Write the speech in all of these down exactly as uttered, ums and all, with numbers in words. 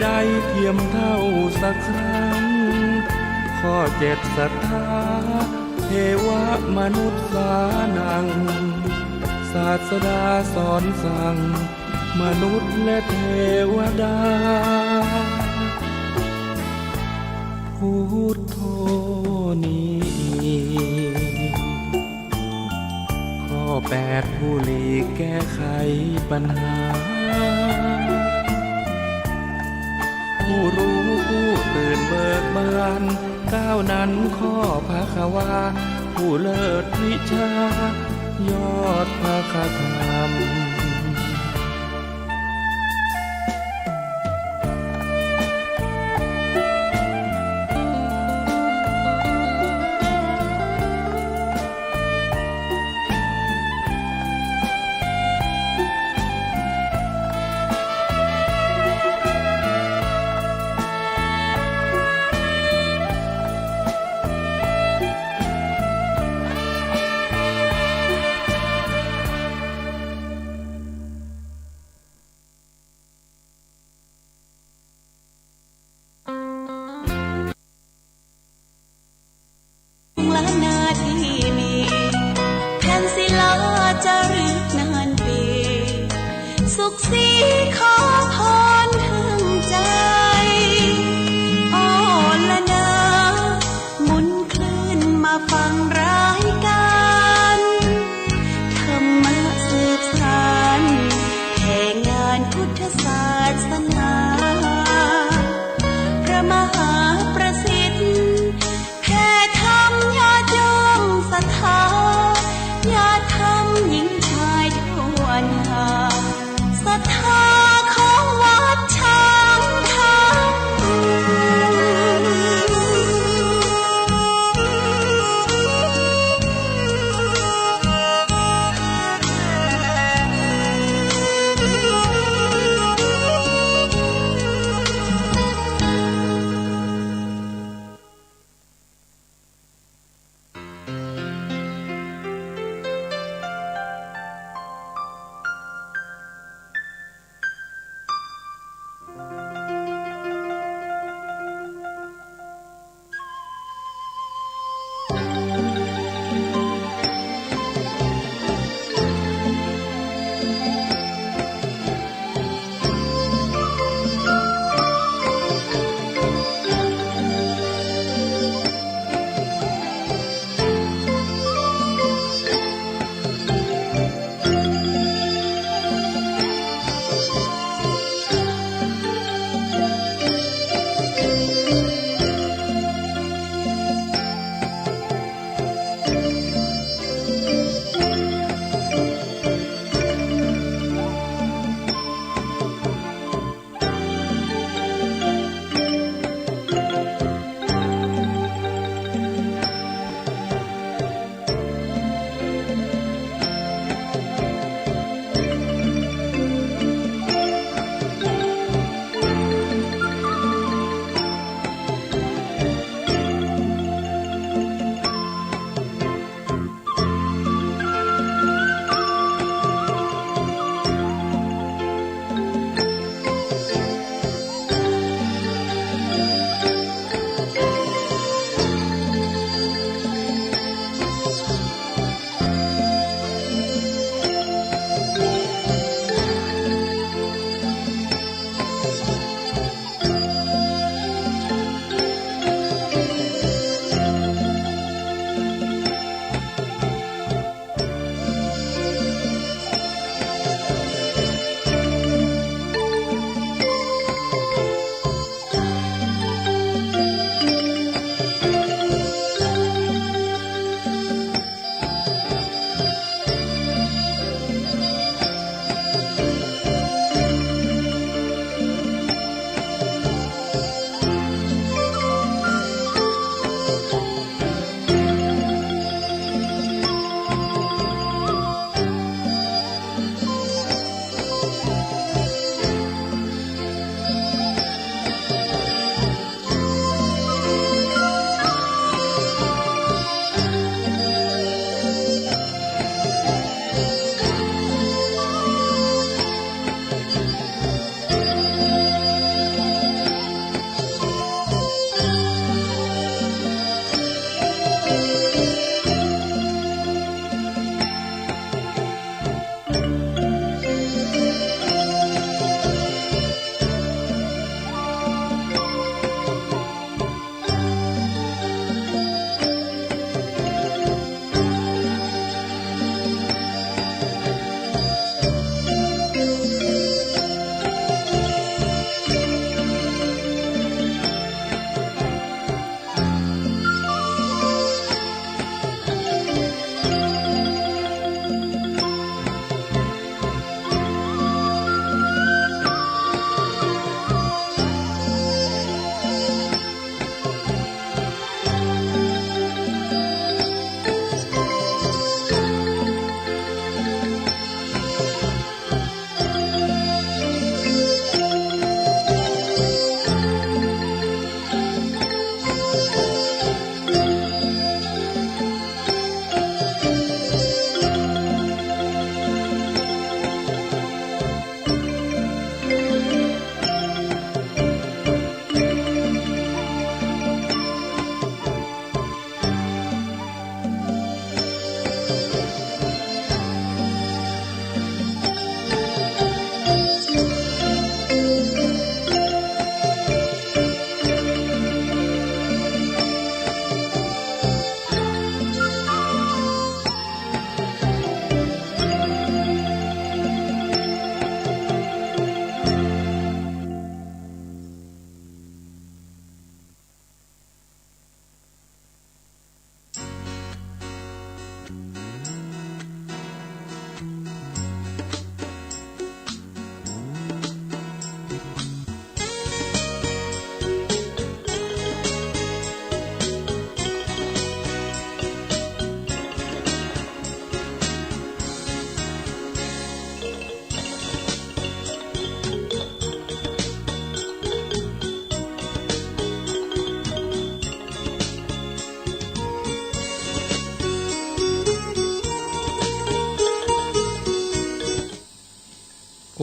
ได้เทียมเท่าสักครั้ง ข้อเจ็ดศรัทธา เทวมนุษย์สานัง ศาสดาสอนสั่ง มนุษย์และเทวดา พุทโธนี้ ข้อแปดผู้หลีกแก้ไขปัญหา ผู้รู้ผู้ตื่นเบิกบาน เจ้านั้นข้อภควา ผู้เลิศวิชา ยอดภคธรรม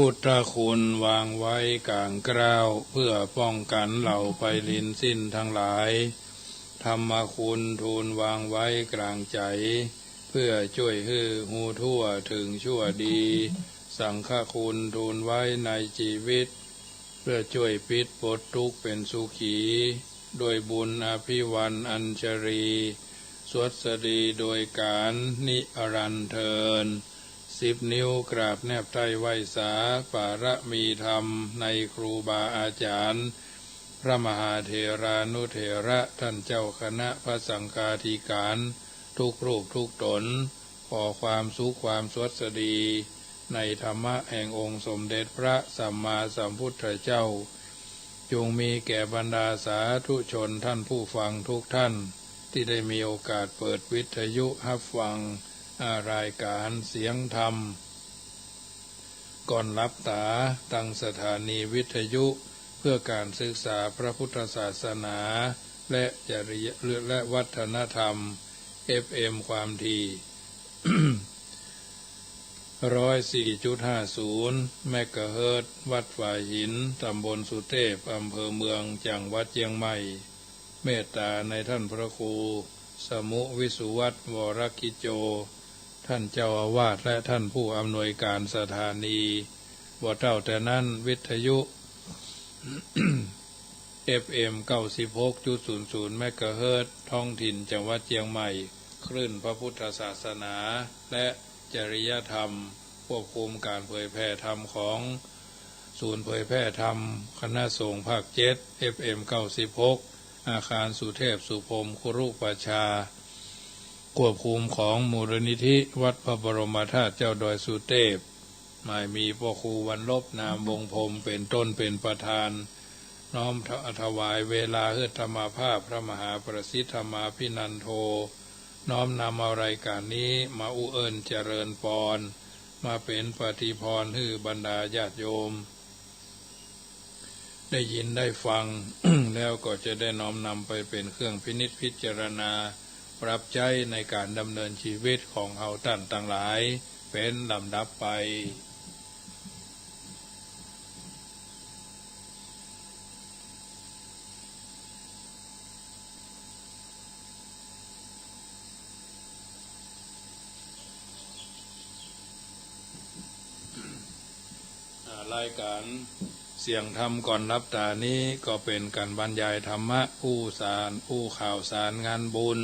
พุทธคุณวางไว้ก๋างเกล้า เพื่อป้องกั๋นเหล่าไปลินสิ้นตังหลาย ธรรมคุณทูลวางไว้ก๋างใจ๋ เพื่อจ้วยหื้อฮู้ทั่วเถิงชั่วดี สังฆคุณทูลไว้ในจีวิต เพื่อจ้วยปิดปลดตุ๊กข์เป๋นสุขี ด้วยบุญอภิวรรณอัญชลี สวัสดีโดยก๋าลนิรันดร์เทอญ สิบนิ้วกราบแนบใต้ไหว้สา ปารมีธรรมในครูบาอาจ๋ารย์ พระมหาเถรานุเถระ ท่านเจ้าคณะพระสังฆาธิการ ทุกรูปทุกต๋น ขอความสุขความสวัสดี ในธรรมะแห่งองค์สมเด็จพระสัมมาสัมพุทธเจ้า จงมีแก่บรรดาสาธุชนท่านผู้ฟังทุกท่าน ตี้ได้มีโอกาสเปิดวิทยุฮับฟัง อ่า รายก๋านเสียงธรรม ก่อนหลับต๋า ตางสถานีวิทยุเพื่อก๋านศึกษาพระพุทธศาสนา และจริย- และวัฒนธรรม เอฟเอ็ม ความถี่ ร้อยสี่จุดห้าศูนย์ เมกะเฮิรตซ์ วัดฝายหิน ต๋ำบลสุเทพ อำเภอเมือง จังหวัดเจียงใหม่ เมตต๋าในท่านพระครู สมุห์ วิสุวัฒน์ วรกิจโจ ท่านเจ้าอาวาส และท่านผู้อำนวยการสถานี บ่าเต้าแต่นั้น วิทยุ เอฟเอ็ม เก้าสิบหกจุดศูนย์ศูนย์ เมกะเฮิรตซ์ ท้องถิ่นจังหวัดเจียงใหม่ คลื่นพระพุทธศาสนา และจริยธรรม ควบคุมก๋านเผยแผ่ธรรมของศูนย์เผยแผ่ธรรมคณะสงฆ์ภาคเจ็ด เอฟเอ็ม เก้าสิบหก อาคารสุเทพสุพรหมคุรุประชา ควบคุมของมูลนิธิวัดพระบรมธาตุเจ้าดอยสุเทพ หมายมีพระครูวันลบ นามวงศ์พรหม เป๋นต้นเป๋นประธาน น้อมถ- ถวายเวลาหื้อธรรมาภาพพระมหาประสิทธมาภินันโท น้อมนำเอารายก๋านนี้มาอุเอิ้นเจริญปอน มาเป๋นปฏิภรณ์หื้อบรรดาญาติโยม ได้ยินได้ฟัง แล้วก็จะได้น้อมนำไปเป๋นเครื่องพินิจพิจารณา ปรับใจ๊ในก๋านดำเนินชีวิตของเฮาต้านตังหลาย เป๋นลำดับไป อ่า รายก๋านเสียงธรรมก่อนหลับต๋านี้ก็เป๋นก๋านบรรยายธรรมะ อู้สาร อู้ข่าวสารงานบุญ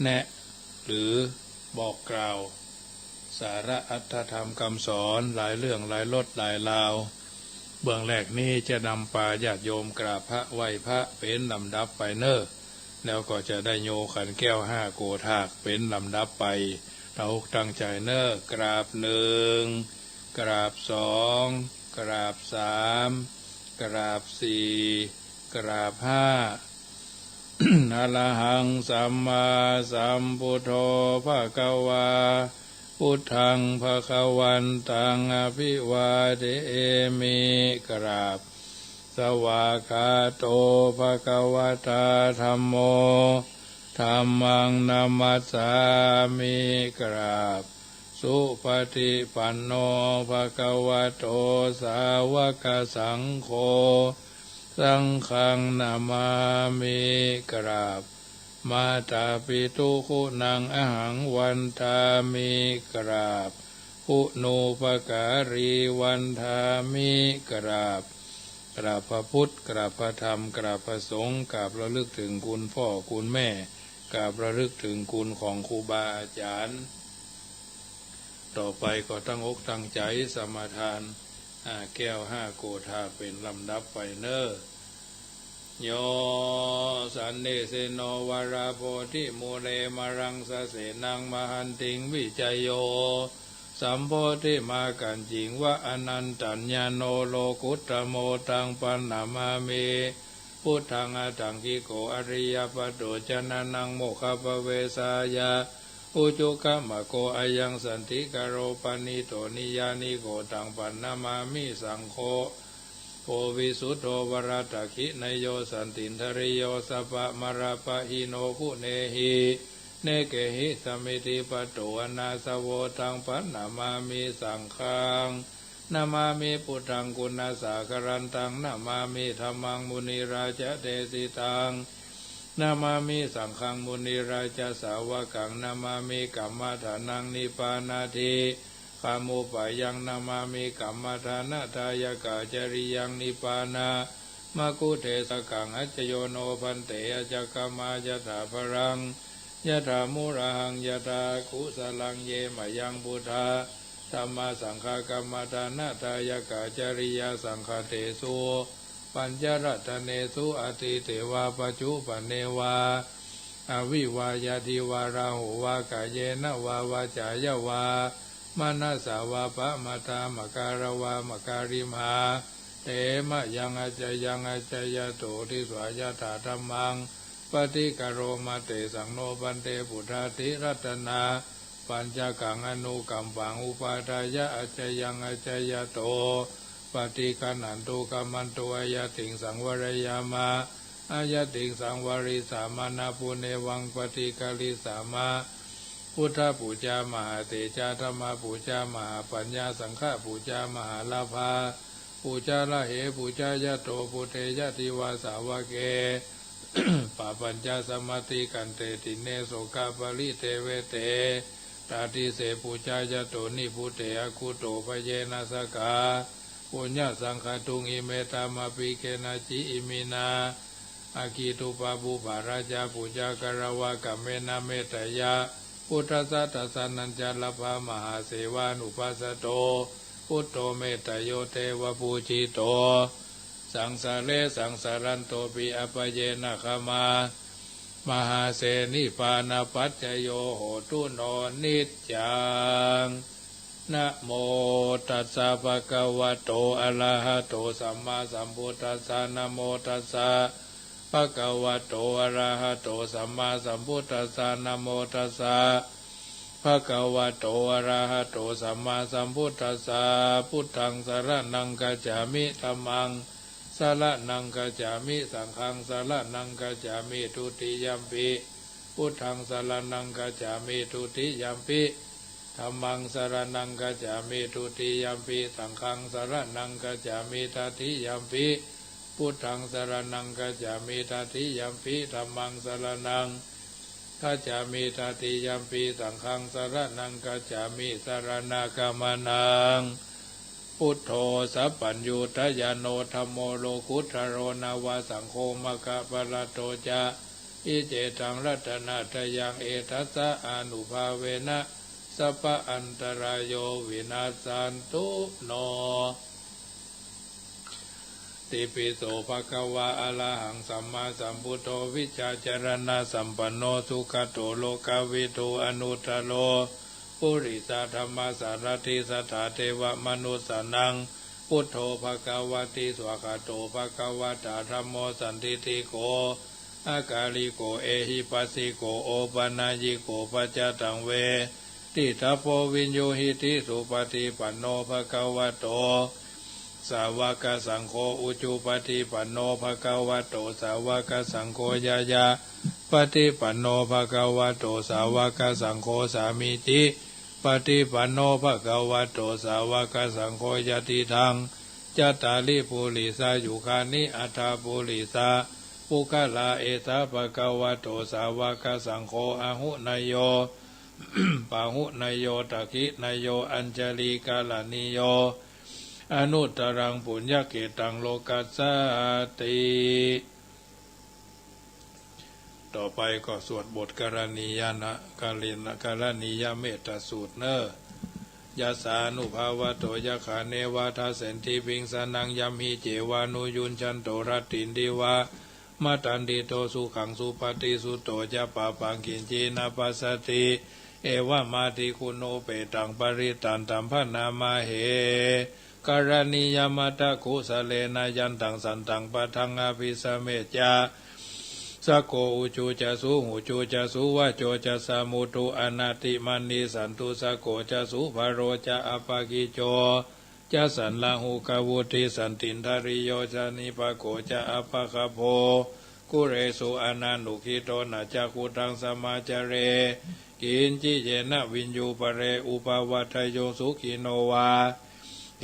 แนะ หรือบอกกล่าว สาระอัตถธรรมกำสอน หลายเรื่องหลายรสหลายราว เบื้องแรกนี้จะนำปาญาติโยมกราบพระไหว้พระเป๋นลำดับไปเน่อ แล้วก็จะได้โยขันแก้วห้าโกฏากเป๋นลำดับไป ตั้งอกตั้งใจ๋เน่อ กราบหนึ่ง กราบสอง กราบสาม กราบสี่ กราบห้า อะระหังสัมมาสัมพุทโธภะคะวา พุทธังภะคะวันตังอะภิวาเทมิ กราบ สวากขาโตภะคะวะตาธัมโม ธัมมังนะมัสสามิ กราบ สุปฏิปันโนภะคะวะโตสาวกสังโฆ สังฆังนะมามิ กราบ มาตาปิตุกุณังอะหังวันทามิ กราบ คุณูปการีวันทามิ กราบ กราบพระพุทธ กราบพระธรรม กราบพระสงฆ์ กราบระลึกเถิงคุณพ่อคุณแม่ กราบระลึกเถิงคุณของครูบาอาจ๋ารย์ ต่อไปก็ตั้งอกตั้งใจ๋สมาทาน อ่า แก้วห้าโกฏากเป๋นลำดับไปเน่อ โย สันนิสินโน วะระโพธิมูเล มะรังสะเสนัง มะหันติง วิจโย สัมโพธิมากัญจิง วะอะนันตัญญาโน โลกุตตะโม ตังปัณณมามิ พุทธังอะตังกิโก อะริยะปัตโต จะนะนัง โมคคัพพะเวสายะ อุจุคัมมะโก อะยังสันติกะโร ปะณีโต นิยานิโก ตังปัณณมามิ สังโฆ โภวิสุทโธ วะรัตถักขิเนโย สันตินทะริโย สัพพะมะระปะหิโน กุเณหิ เนเกหิ สะมิทธิปัตโต อะนาสะโว ตังปัณณมามิ สังฆัง namāmi buddhaṃ guṇasāgaraṃ. Taṃ namāmi dhammaṃ munirājadesitaṃ, namāmi saṅghaṃ munirājasāvakaṃ, namāmi kammadānaṃ nibbānādhigamūpayaṃ, namāmi kammadānadāyakācariyaṃ nibbānamaggūdesakkaṃ. Accayo no bhante, ajjhakamā yathā balaṃ, yathā mūlahaṃ, yathā kusalaṃ. Ye mayaṃ buddha dhamma saṅghā kammadānadāyakācariyā saṅghattesu pañcaratnesu atīte vā paccuppane vā avivayyādevā rāhuvā kāyena vā vācāya vā manasā vā pamaddamakaravāmakārimhā, te mayaṃ accayaṃ accayato disvā yathā dhammaṃ paṭikkaromaṃ. Tesaṃ no bhante buddhābhiratanapañcakaṃ anukampaṃ upādāya accayaṃ accayato paṭiggaṇhatu kammantu. Ayaṃ tiṃsaṃ vāreyāma, ayaṃ tiṃsaṃ vārissāma, na punevaṃ paṭikarissāma. Buddhapūjā mahātejā, dhammapūjā mahāpaññā, saṅghapūjā mahālābhapūjā, lāhe pūjāyato buddhe yadivassavake. Pāpañca samādhikkhanti, dīne sokaparidevi te, tādise pūjāyato nibbute, akutobhayena sadā puññasaṅkhātuṃ. Ime tampi kenaci iminā aggi dubbabhū bārā ca, pūjā katvā kammena metteyya buddhassa, dassanāni ca labbā mahāsevānubhāsato buddho, metteyyo devapūjito saṃsāre saṃsarantopi, appayena khamā mahāse, nibbānapaccayo hotu no niccaṃ. Namo tassa bhagavato arahato sammāsambuddhassa. Namo tassa bhagavato arahato sammāsambuddhassa. Namo tassa bhagavato arahato sammāsambuddhassa. Buddhaṃ saraṇaṃ gacchāmi. Dhammaṃ saraṇaṃ gacchāmi. Saṅghaṃ saraṇaṃ gacchāmi. Dutiyampi buddhaṃ saraṇaṃ gacchāmi. Dutiyampi dhammaṃ saraṇaṃ gacchāmi. Dutiyampi saṅghaṃ saraṇaṃ gacchāmi. Tatiyampi buddhaṃ saraṇaṃ gacchāmi. Tatiyampi dhammaṃ saraṇaṃ gacchāmi. Tatiyampi saṅghaṃ saraṇaṃ gacchāmi. Saraṇagamanaṃ. Buddho sabbaññutañāṇo, dhammo lokuttaro nava, saṅgho maggaphalaṭṭho ca, iccetaṃ ratanattayaṃ, etassa ānubhāvena sabbantarāyo vinassantu no. Itipi so bhagavā arahaṃ sammāsambuddho vijjācaraṇasampanno sugato lokavidū anuttaro purisadammasārathi satthā devamanussānaṃ buddho bhagavāti. Svākkhāto bhagavatā dhammo sandiṭṭhiko akāliko ehipassiko opanayiko paccattaṃ veditabbo viññūhīti. Supaṭipanno bhagavato sāvakasaṅgho, ujupaṭipanno bhagavato sāvakasaṅgho, ñāyapaṭipanno bhagavato sāvakasaṅgho, sāmīcipaṭipanno bhagavato sāvakasaṅgho, yadidaṃ cattāri purisayugāni aṭṭha purisapuggalā, esa bhagavato sāvakasaṅgho, āhuneyyo pāhuneyyo dakkhiṇeyyo añjalikaraṇīyo anuttaraṃ puññakkhettaṃ lokassāti. ต่อไปก็สวดบทกรณียนะ กรณ- กรณียเมตตสูตรเน้อ Yassānubhāvato yakkhā neva dassenti piṃsanaṃ, yamhi cevānuyuñjanto ratthindiva matandito, sukhaṃ supati sutto ca pāpaṃ kiñci na passati, evamādiguṇūpetaṃ parittaṃ taṃ bhaṇāmāhe. Karaṇīyamatthakusalena yantaṃ santaṃ padaṃ abhisamecca, sakko ujū ca suhujū ca suvaco cassa mudu anatimānī, santussako ca subharo ca appakicco ca sallahukavutti, santindriyo ca nipako ca appagabbho kulesu ananugiddho, na ca khuddaṃ samācare kiñci yena viññū pare upavadeyyuṃ. Sukhino vā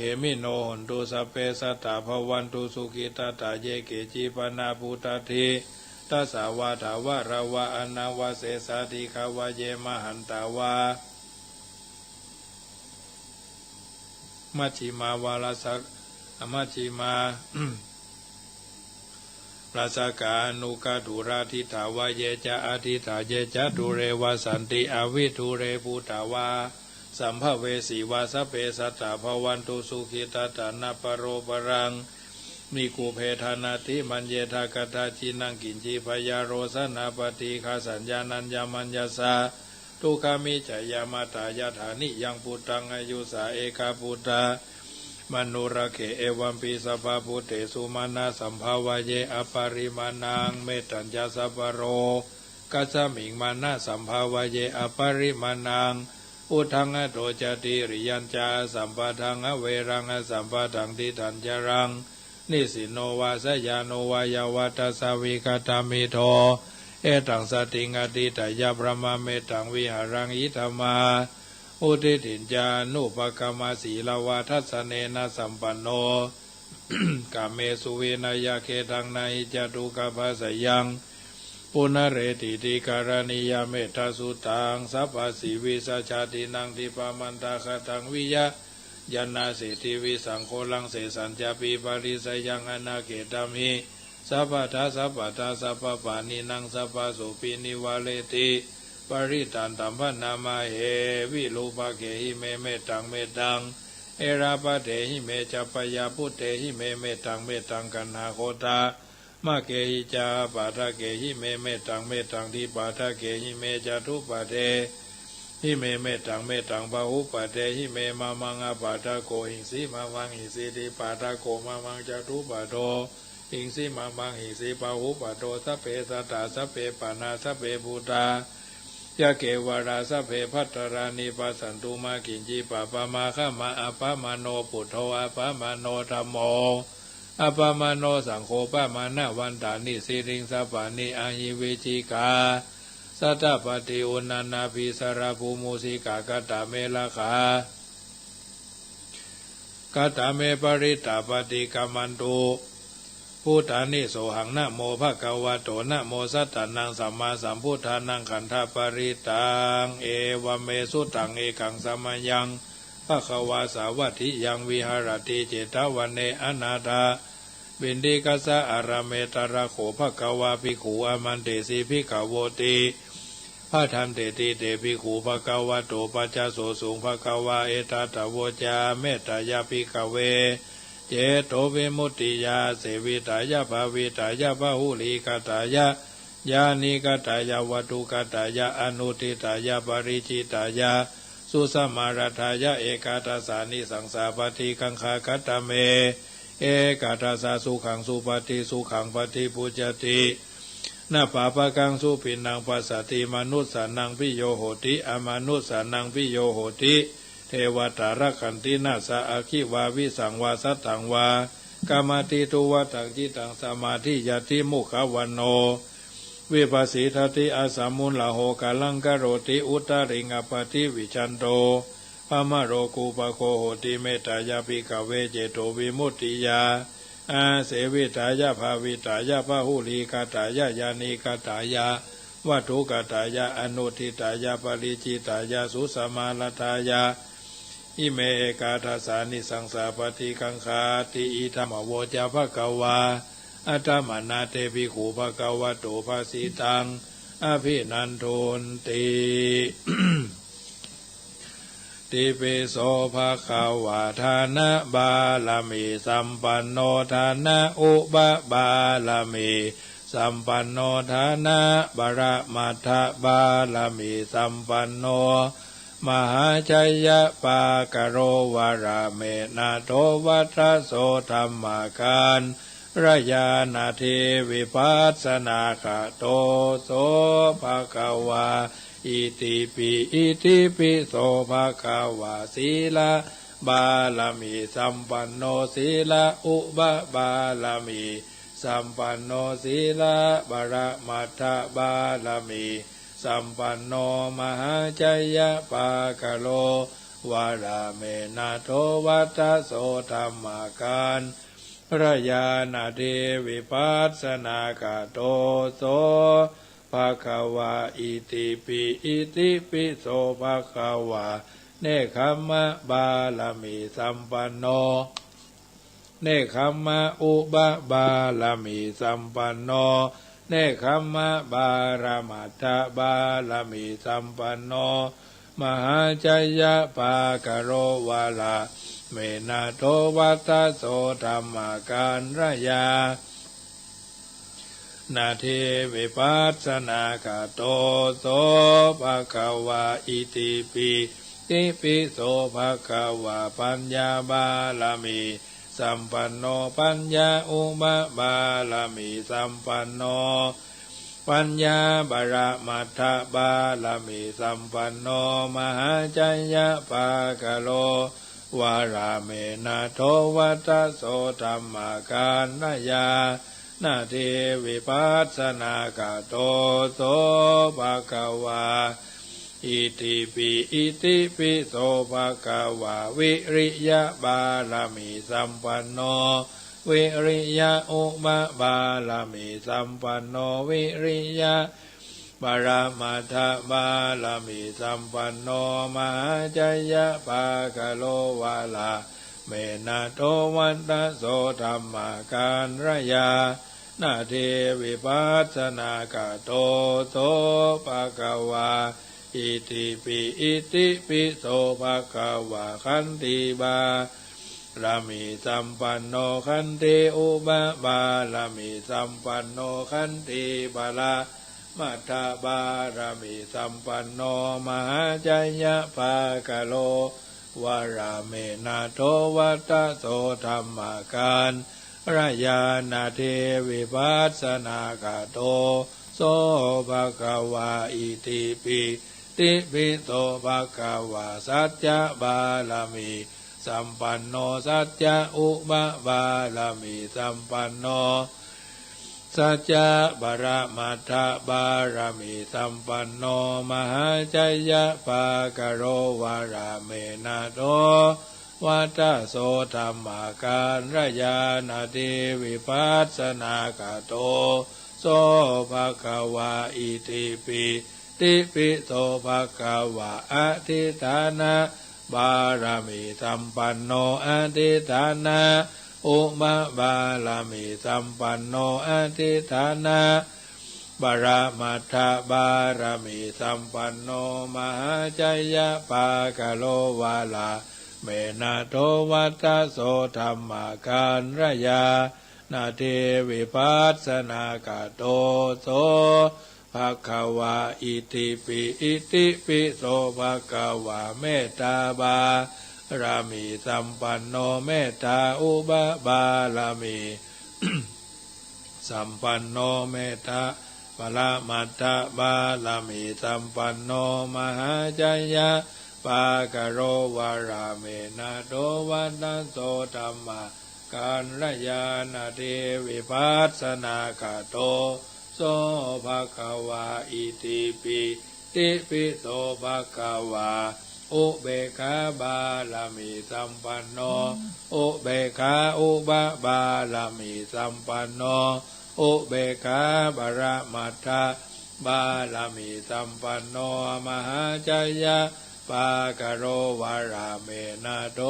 khemino hontu, sabbe sattā bhavantu sukhitattā. Ye keci pana bhūtatthi tasā vā thāvarā vā anavasesā, dīghā vā ye mahantā vā majjhimā vā rassa-, majjhimā rassakā aṇukathūlā, diṭṭhā vā ye ca adiṭṭhā, ye ca dūre vasanti avidūre, bhūtā vā sambhavesī vā, sabbe sattā bhavantu sukhitattā. Na paro paraṃ nikubbetha, nathimaññetha katthaci naṃ kiñci, byārosanā paṭighasaññā nāññamaññassa dukkhamiccheyya. Mātā yathā niyaṃ puttaṃ āyusā ekaputtamanurakkhe, evampi sabbabhūtesu mānasambhāvaye aparimāṇaṃ. Mettañca sabbalokasmiṃ mānasambhāvaye aparimāṇaṃ, uddhaṃ adho ca tiriyañca asambādhaṃ averaṃ asapattaṃ. Tiṭṭhañcaraṃ nisinno vā sayāno vā yāvatassa vigatamiddho, etaṃ satiṃ adhiṭṭheyya brahmametaṃ vihāraṃ idhamāhu. Diṭṭhiñca anupagamma sīlavā dassanena sampanno, kāmesu vineyya gedhaṃ, na hi jātu gabbhaseyyaṃ punaretīti. Karaṇīyamettasuttaṃ, sabbasīvisajātīnaṃ dibbamantaghataṃ viya yaṃ nāseti visaṃ ghoraṃ, sesañcāpi parisayaṃ anāgetamhi. Sabbattha sabbadā sabbapāṇinaṃ sabbasopi nivāreti parittantam. Bhaṇāma he virūpakkhehi me mettaṃ mettaṃ, erāpadehi me ca byāputtehi me mettaṃ mettaṃ, kaṇhāgotta makehi ca apādakehi me mettaṃ mettaṃ, dvipādakehi me catuppadehi me mettaṃ mettaṃ, bahuppadehi me mamaṃ apādako, hiṃsi mamaṃ hiṃsi dvipādako mamaṃ, catuppādo hiṃsi mamaṃ hiṃsi bahuppādo. Sabbe sattā sabbe pāṇā sabbe bhūtā ca kevalā, sabbe bhadrāni passantu mā kiñci pāpam. Agamma appamāṇo buddho, appamāṇo dhammo, appamāṇo saṅgho, pamāṇavantāni siriṃsapāni ahi vicchikā satapadī uṇṇānābhī sarabū mūsikā. Katā me rakkhā, katā me parittā, paṭikkamantu bhūtāni. Sohaṃ namo bhagavato, namo sattannaṃ sammāsambuddhānaṃ. Khandhaparittaṃ. Evaṃ me sutaṃ. Ekaṃ samayaṃ bhagavā sāvatthiyaṃ viharati jetavane anāthapiṇḍikassa ārāme. Tatra kho bhagavā bhikkhū āmantesi bhikkhavoti. Bhadanteti te bhikkhū bhagavato paccassosuṃ. Bhagavā etadavoca. Mettāya bhikkhave cetovimuttiyā āsevitāya bhāvitāya bahulīkatāya yānīkatāya vatthukatāya anuṭṭhitāya paricitāya susamāraddhāya ekādasānisaṃsā paṭikaṅkhā. Katā me ekādasā sukhaṃ supati, sukhaṃ paṭibujjhati, na pāpakaṃ supinaṃ passati, manussānaṃ piyo hoti, amanussānaṃ piyo hoti, devatā rakkhanti, nāssa aggi vā visaṃ vā satthaṃ vā kamati, tuvaṭaṃ cittaṃ samādhiyati, mukhavaṇṇo vippasīdati, asamūḷho kālaṃ karoti, uttariṃ appaṭivijjhanto brahmalokūpago hoti. Mettāya bhikkhave cetovimuttiyā āsevitāya bhāvitāya bahulīkatāya yānīkatāya vatthukatāya anuṭṭhitāya paricitāya susamāraddhāya ime ekādasānisaṃsā paṭikaṅkhāti. Idamavoca bhagavā. Attamanā te bhikkhū bhagavato bhāsitaṃ abhinandunti. Itipi so bhagavā dānapāramī sampanno, dānapūjapāramī sampanno, dānaparamatthapāramī sampanno, mahācayapāgaro varame nātho vaḍḍhaso dhammakārayanadī vipassanagatto so bhagavā. Itipi, itipi so bhagavā sīlapāramī sampanno, sīlaupapāramī sampanno, sīlaparamatthapāramī sampanno, mahācayapāgaro วรเมนะโถ วัตโส ธัมมากัญญายะนา เทวิปัสสนาคโต โส ภะคะวา อิติปิ อิติปิโส ภะคะวา เนกขัมมะบารมีสัมปันโน เนกขัมมะอุปปารมีสัมปันโน เนกขัมมะปรมัตถบารมีสัมปันโน มหาชัยปาคะโล วรเมนะโถ วัตโส ธัมมากัญญายะนา เทวิปัสสนาคโต โส ภะคะวา อิติปิ ติปิโส ภะคะวา ปัญญาบารมีสัมปันโน ปัญญาอุปปารมีสัมปันโน ปัญญาปรมัตถบารมีสัมปันโน มหาชัยปาคะโล วรเมนะโถ วัตโส ธัมมากัญญายะนา เทวิปัสสนาคโต โส ภะคะวา อิติปิ อิติปิโส ภะคะวา วิริยบารมีสัมปันโน วิริยอุปปารมีสัมปันโน วิริยปรมัตถบารมีสัมปันโน มหาชัยปาคะโล วรเมนะโถ วัตโส ธัมมากัญญายะนา เทวิปัสสนาคโต โส ภะคะวา อิติปิ อิติปิโส ภะคะวา ขันติบารมีสัมปันโน ขันติอุปปารมีสัมปันโน ขันติปรมัตถบารมีสัมปันโน มหาชัยปาคะโล วรเมนะโถ วัตโส ธัมมากัญญายะนา เทวิปัสสนาคโต โส ภะคะวา อิติปิ ติปิโส ภะคะวา สัจจะบารมีสัมปันโน สัจจะอุปปารมีสัมปันโน สัจจะปรมัตถบารมีสัมปันโน มหาชัยปาคะโล วรเมนะโถ วัตโส ธัมมากัญญายะนา เทวิปัสสนาคโต โส ภะคะวา อิติปิ ติปิโส ภะคะวา อธิฏฐานะบารมีสัมปันโน อธิฏฐานะอุปปารมีสัมปันโน อธิฏฐานะปรมัตถบารมีสัมปันโน มหาชัยปาคะโล วรเมนะโถ วัตโส ธัมมากัญญายะนา เทวิปัสสนาคโต โส ภะคะวา อิติปิ อิติปิโส ภะคะวา เมตตาบารมีสัมปันโน เมตตาอุปปารมีสัมปันโน เมตตาปรมัตถบารมีสัมปันโน มหาชัยปาคะโล วรเมนะโถ วัตโส ธัมมา กัญญายะนา เทวิปัสสนาคโต โส ภะคะวา อิติปิ ติปิโส ภะคะวา อุเปกขาบารมีสัมปันโน อุเปกขาอุปปารมีสัมปันโน อุเปกขาปรมัตถบารมีสัมปันโน มหาชัยปาคะโล วรเมนะโถ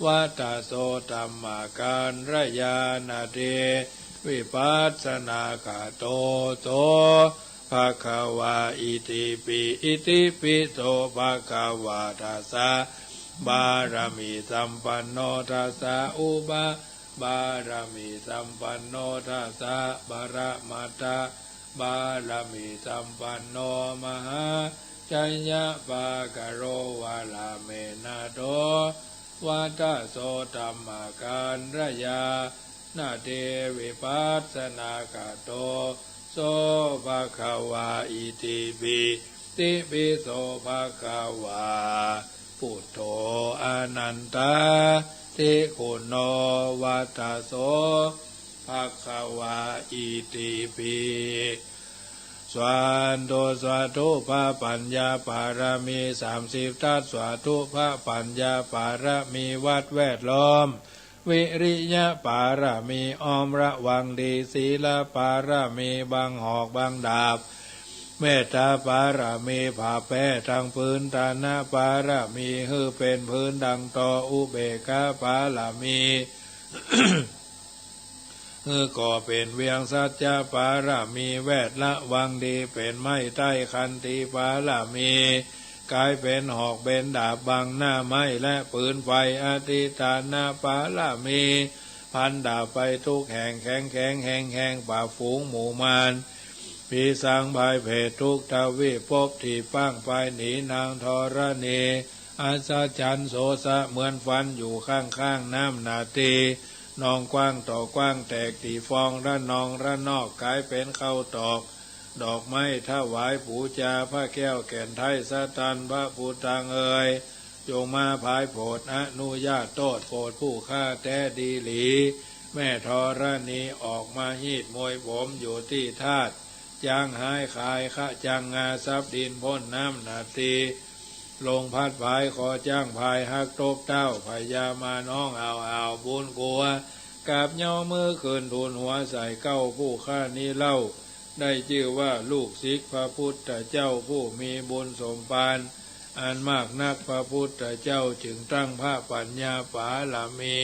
วัตโส ธัมมากัญญายะนา เทวิปัสสนาคโต โส ภะคะวา อิติปิ อิติปิโส ภะคะวา ทัสสะบารมีสัมปันโน ทัสสะอุปปารมีสัมปันโน ทัสสะปรมัตถบารมีสัมปันโน มหาชัยปาคะโล วรเมนะโถ วัตโส ธัมมากัญญายะนา เทวิปัสสนาคโต โส ภะคะวา อิติปิ ติปิโส ภะคะวา พุทโธ อนันตาธิคุณโน วัตโส ภะคะวา อิติปิ สาธุ สาธุ พระปัญญาปารมีสามสิบทัศน์ สาธุ พระปัญญาปารมีวัดแวดล้อม วิริยปารมีอ้อมระวังดี ศีลปารมีบังหอกบังดาบ เมตตาปารมีผ่าแป้ตังปืน ทานปารมีหื้อเป๋นพื้นดั่งตอ อุเบกขาปารมี หื้อก่อเป๋นเวียง สัจจะปารมีแวดระวังดีเป๋นไม้ใต้ ขันติปารมีก๋ายเป๋นหอกเป๋นดาบบังหน้าไม้และปืนไฟ อธิฏฐานปารมีพันดาบไปทุกแห่ง แข็งแข็งแฮงแฮงปราบฝูงหมู่มาร ผีสางพายเผตรทุกทวีป ภพที่ป้างไปหนีนางธรณี อัศจรรย์โสสะเหมือนฟันอยู่ข้างๆ น้ำหนาตี นองกว้างต่อกว้างแตกตี้ฟอง ระนองระนอกก๋ายเป๋นข้าวตอก ดอกไม้ถวายปู๋จา พระแก้วแก่นไท้สะตัน พระพุทธังเอย จงมาผายโผดอนุญาตโต้ษโผดผู้ข้าแต๊ดีหลี แม่ธรณีออกมาฮีดมวยผมอยู่ตี้ธาตุ จ๊างฮ้ายขายคะจังงา ซับดินพ่นน้ำหนาตี ลมพัดผายคอจ๊างพายฮักตบเต๊า พญามารฮ้องอ้าวอ้าวบุญกั๋ว กราบเย้ามือขึ้นทูลหัวใส่เกล้า ผู้ข้านี้เล่า ได้จื้อว่าลูกศิษย์พระพุทธเจ้าผู้มีบุญสมภารอันมากนัก พระพุทธเจ้าจึงตั้งพระปัญญาปารมี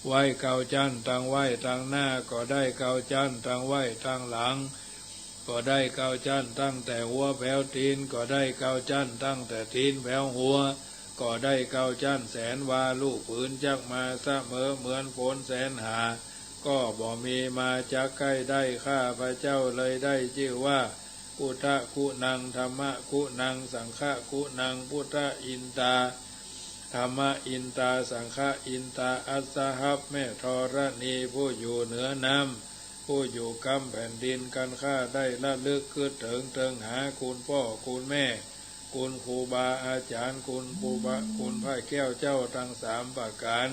ไว้เก้าชั้น ตั้งไว้ตังหน้าก็ได้เก้าชั้น ตั้งไว้ตังหลังก็ได้เก้าชั้น ตั้งแต่หัวแผวตี๋นก็ได้เก้าชั้น ตั้งแต่ตี๋นแผวหัวก็ได้เก้าชั้น แสนวาลูกผืนจักมาเสมอเหมือนฝนแสนหา ก็บ่มีมาจักใก้ได้ ข้าพระเจ้าเลยได้จื้อว่า พุทธคุณัง ธัมมคุณัง สังฆคุณัง พุทธอินตา ธัมมอินตา สังฆอินตา อัสสหับ แม่ธรณีผู้อยู่เหนือน้ำ ผู้อยู่กำแผ่นดิน กันข้าได้ระลึกกึ๊ดเถิงเติงหาคุณป้อคุณแม่ คุณครูบาอาจ๋ารย์ คุณครูบา คุณพระแก้วเจ้าตังสามประก๋าน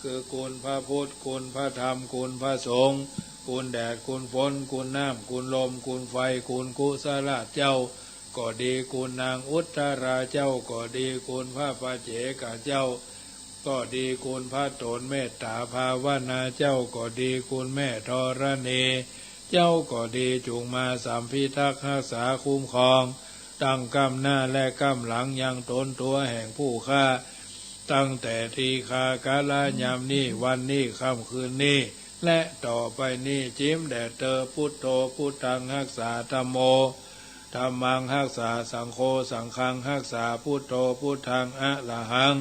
คือคุณพระพุทธ คุณพระธรรม คุณพระสงฆ์ คุณแดด คุณฝน คุณน้ำ คุณลม คุณไฟ คุณกุสลาเจ้าก็ดี คุณนางอุตตราเจ้าก็ดี คุณพระปัจเจกเจ้าก็ดี คุณพระโตนเมตตาภาวนาเจ้าก็ดี คุณแม่ธรณีเจ้าก็ดี จุ่งมาสำพิทักษ์ฮักษาคุ้มครอง ตั้งก้ำหน้าและก้ำหลังยังต๋นตั๋วแห่งผู้ข้า ตั้งแต่ตี้ข้ากาละยามนี้ วันนี้ ค่ำคืนนี้ และต่อไปนี้ จิ๋มแด่เตอ พุทโธ พุทธังฮักษา ธัมโม ธัมมังฮักษา สังโฆ สังฆังฮักษา พุทโธ พุทธัง อะระหัง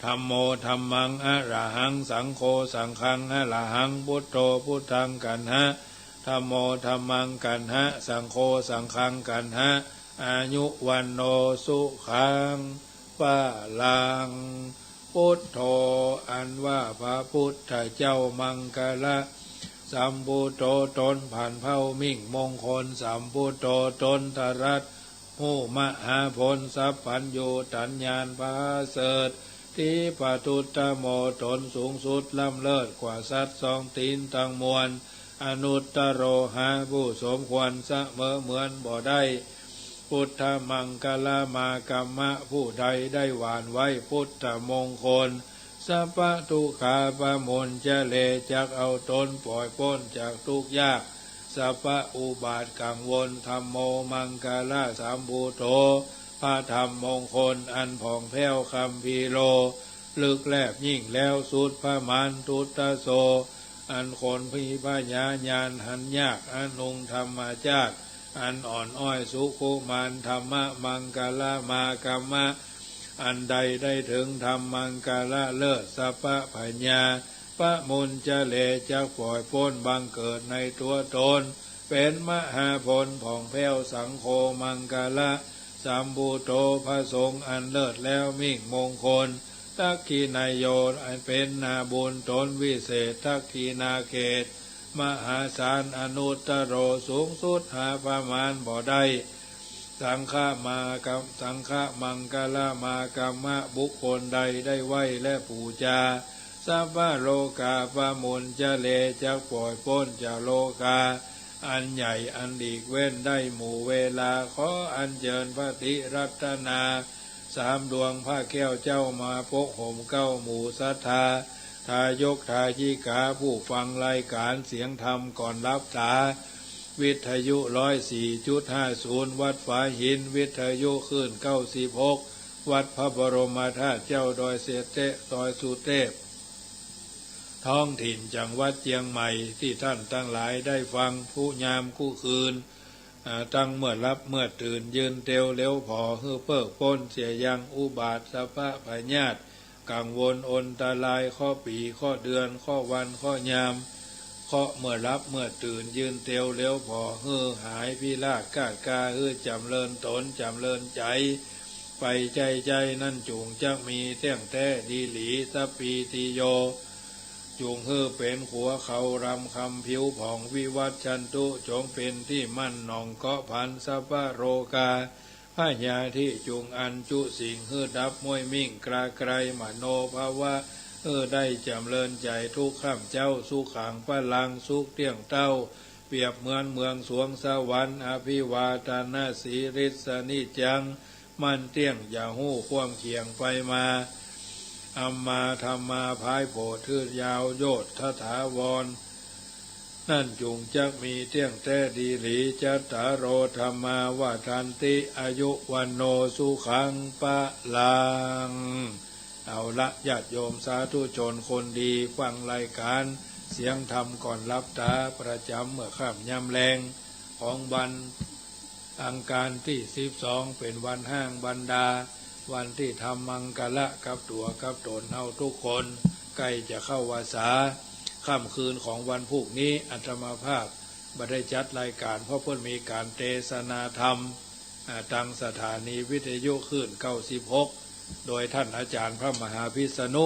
ธัมโม ธัมมัง อะระหัง สังโฆ สังฆัง อะระหัง พุทโธ พุทธัง กัณหะ ธัมโม ธัมมัง กัณหะ สังโฆ สังฆัง กัณหะ อายุ วัณโณ สุขัง พลัง พุทโธ อันว่าพระพุทธเจ้ามังคละสัมพุทโธ ต๋นผ่านเผ้ามิ่งมงคล สัมพุทโธ ต๋นตรัสฮู้มหาผล สัพพัญญูตัญญาณประเสริฐ ทิปทุตตโม ต๋นสูงสุดล้ำเลิศกว่าสัตว์สองตี๋นตังมวล อนุตตโร หาผู้สมควรเสมอเหมือนบ่ได้ พุทธมังคลามากัมมะ ผู้ใดได้หว่านไว้พุทธมงคล สัพพะทุกขาปะมุญจะเล จักเอาต๋นป่อยป๊นจากทุกข์ยาก สัพพะอุบาทกังวล ธัมโม มังคลาสัมพุทโธ พระธรรมมงคลอันผ่องแผ้วคัมภีร์โล ลึกแลบยิ่งแล้วสุดประมาณ ทุตโส อันคนมีพญาญาณหันยาก อนุง ธรรมชาติอันอ่อนอ้อย สุขุมาน ธัมมะมังคลามากัมมะ อันใดได้เถิงธรรมมังคละเลิศ สัพพะพญาปะมุญจะเล จักป่อยป๊นบังเกิดในตั๋วต๋น เป๋นมหาผลผ่องแผ้ว สังโฆ มังคละสัมพุทโธ พระสงฆ์อันเลิศแล้วมิ่งมงคล ทักขิณายโย อันเป๋นนาบุญต๋นวิเศษ ทักขิณาเขต มหาศาล อนุตตโร สูงสุดหาประมาณบ่ได้ สังฆมากัม สังฆมังคลามากัมมะ บุคคลใดได้ไหว้และปู๋จา สัพพะโลกาปะมุญจะเล จักป่อยป๊นจากโลกา อันใหญ่อันหลีกเว้นได้หมู่เวลา ขออัญเจิญพระติรัตนาสามดวง พระแก้วเจ้ามาปกห่มเกล้าหมู่ศรัทธา ทายกทายิกาผู้ฟังรายการเสียงธรรมก่อนหลับต๋า วิทยุร้อยสี่จุดห้าศูนย์ วัดฝาหิน วิทยุคลื่นเก้าสิบหก วัดพระบรมธาตุเจ้าดอยเสด็จ ดอยสุเทพ ท้องถิ่นจังหวัดเจียงใหม่ ตี้ต้านตังหลายได้ฟังกู้ยามกู้คืน อ่า ตังเมื่อหลับเมื่อตื่น ยืนเตียวเร็วผ่อ หื้อเปิ๊กป๊นเสียยังอุบาทสะพะพยาธิ กังวลอันตราย เคราะห์ปี เคราะห์เดือน เคราะห์วัน เคราะห์ยาม เคราะห์เมื่อหลับเมื่อตื่น ยืนเตียวเร็วผ่อ หื้อหายพิราชกาดกา หื้อจ๋ำเริญต๋นจ๋ำเริญใจ๋ ไปใจ้ๆ นั้นจุ่งจักมีเตี้ยงแต๊ดีหลี สัพพีติโย จุ่งหื้อเป๋นขัวเขารำคำผิวผ่อง วิวัชชันตุ จงเป๋นตี้มั่นหน่องเกาะผัน สัพพะโรคา พยาธิจุ่งอันจุสิ่ง หื้อดับม้วยมิ่งกราไกร มโนภวะ หื้อได้จ๋ำเริญใจ๋ทุกค่ำเจ๊า สุขังพลัง สุขเตี้ยงเต้า เปรียบเหมือนเมืองสวงสวรรค์ อภิวาทนสีลิสสะนิจจัง มันเตี้ยงอย่าฮู้คว่ำเขี่ยงไปมา อัมมาธัมมาพายโผด ทื่อยาวโยชน์ทถาวร นั้นจุ่งจักมีเตี้ยงแต๊ดีหลี จัตตาโรธัมมา วัฑฒันติ อายุ วัณโณ สุขัง พลัง เอาละ ญาติโยมสาธุชนคนดี ฟังรายการเสียงธรรมก่อนหลับต๋า ประจ๋ำเมื่อค่ำยามแลง ของวันอังคารตี้สิบสอง เป๋นวันฮ้างบรรดา วันตี้ทำมังคละกับตั๋วกับต๋นเฮาทุกคน ใก้จะเข้าวัสสา ค่ำคืนของวันพูกนี้ อาตมาภาพบ่ได้จัดรายการ เพราะเปิ้นมีก๋านเตสนาธรรม อ่า ตางสถานีวิทยุคลื่นเก้าสิบหก โดยต้านอาจ๋ารย์พระมหาพิษณุ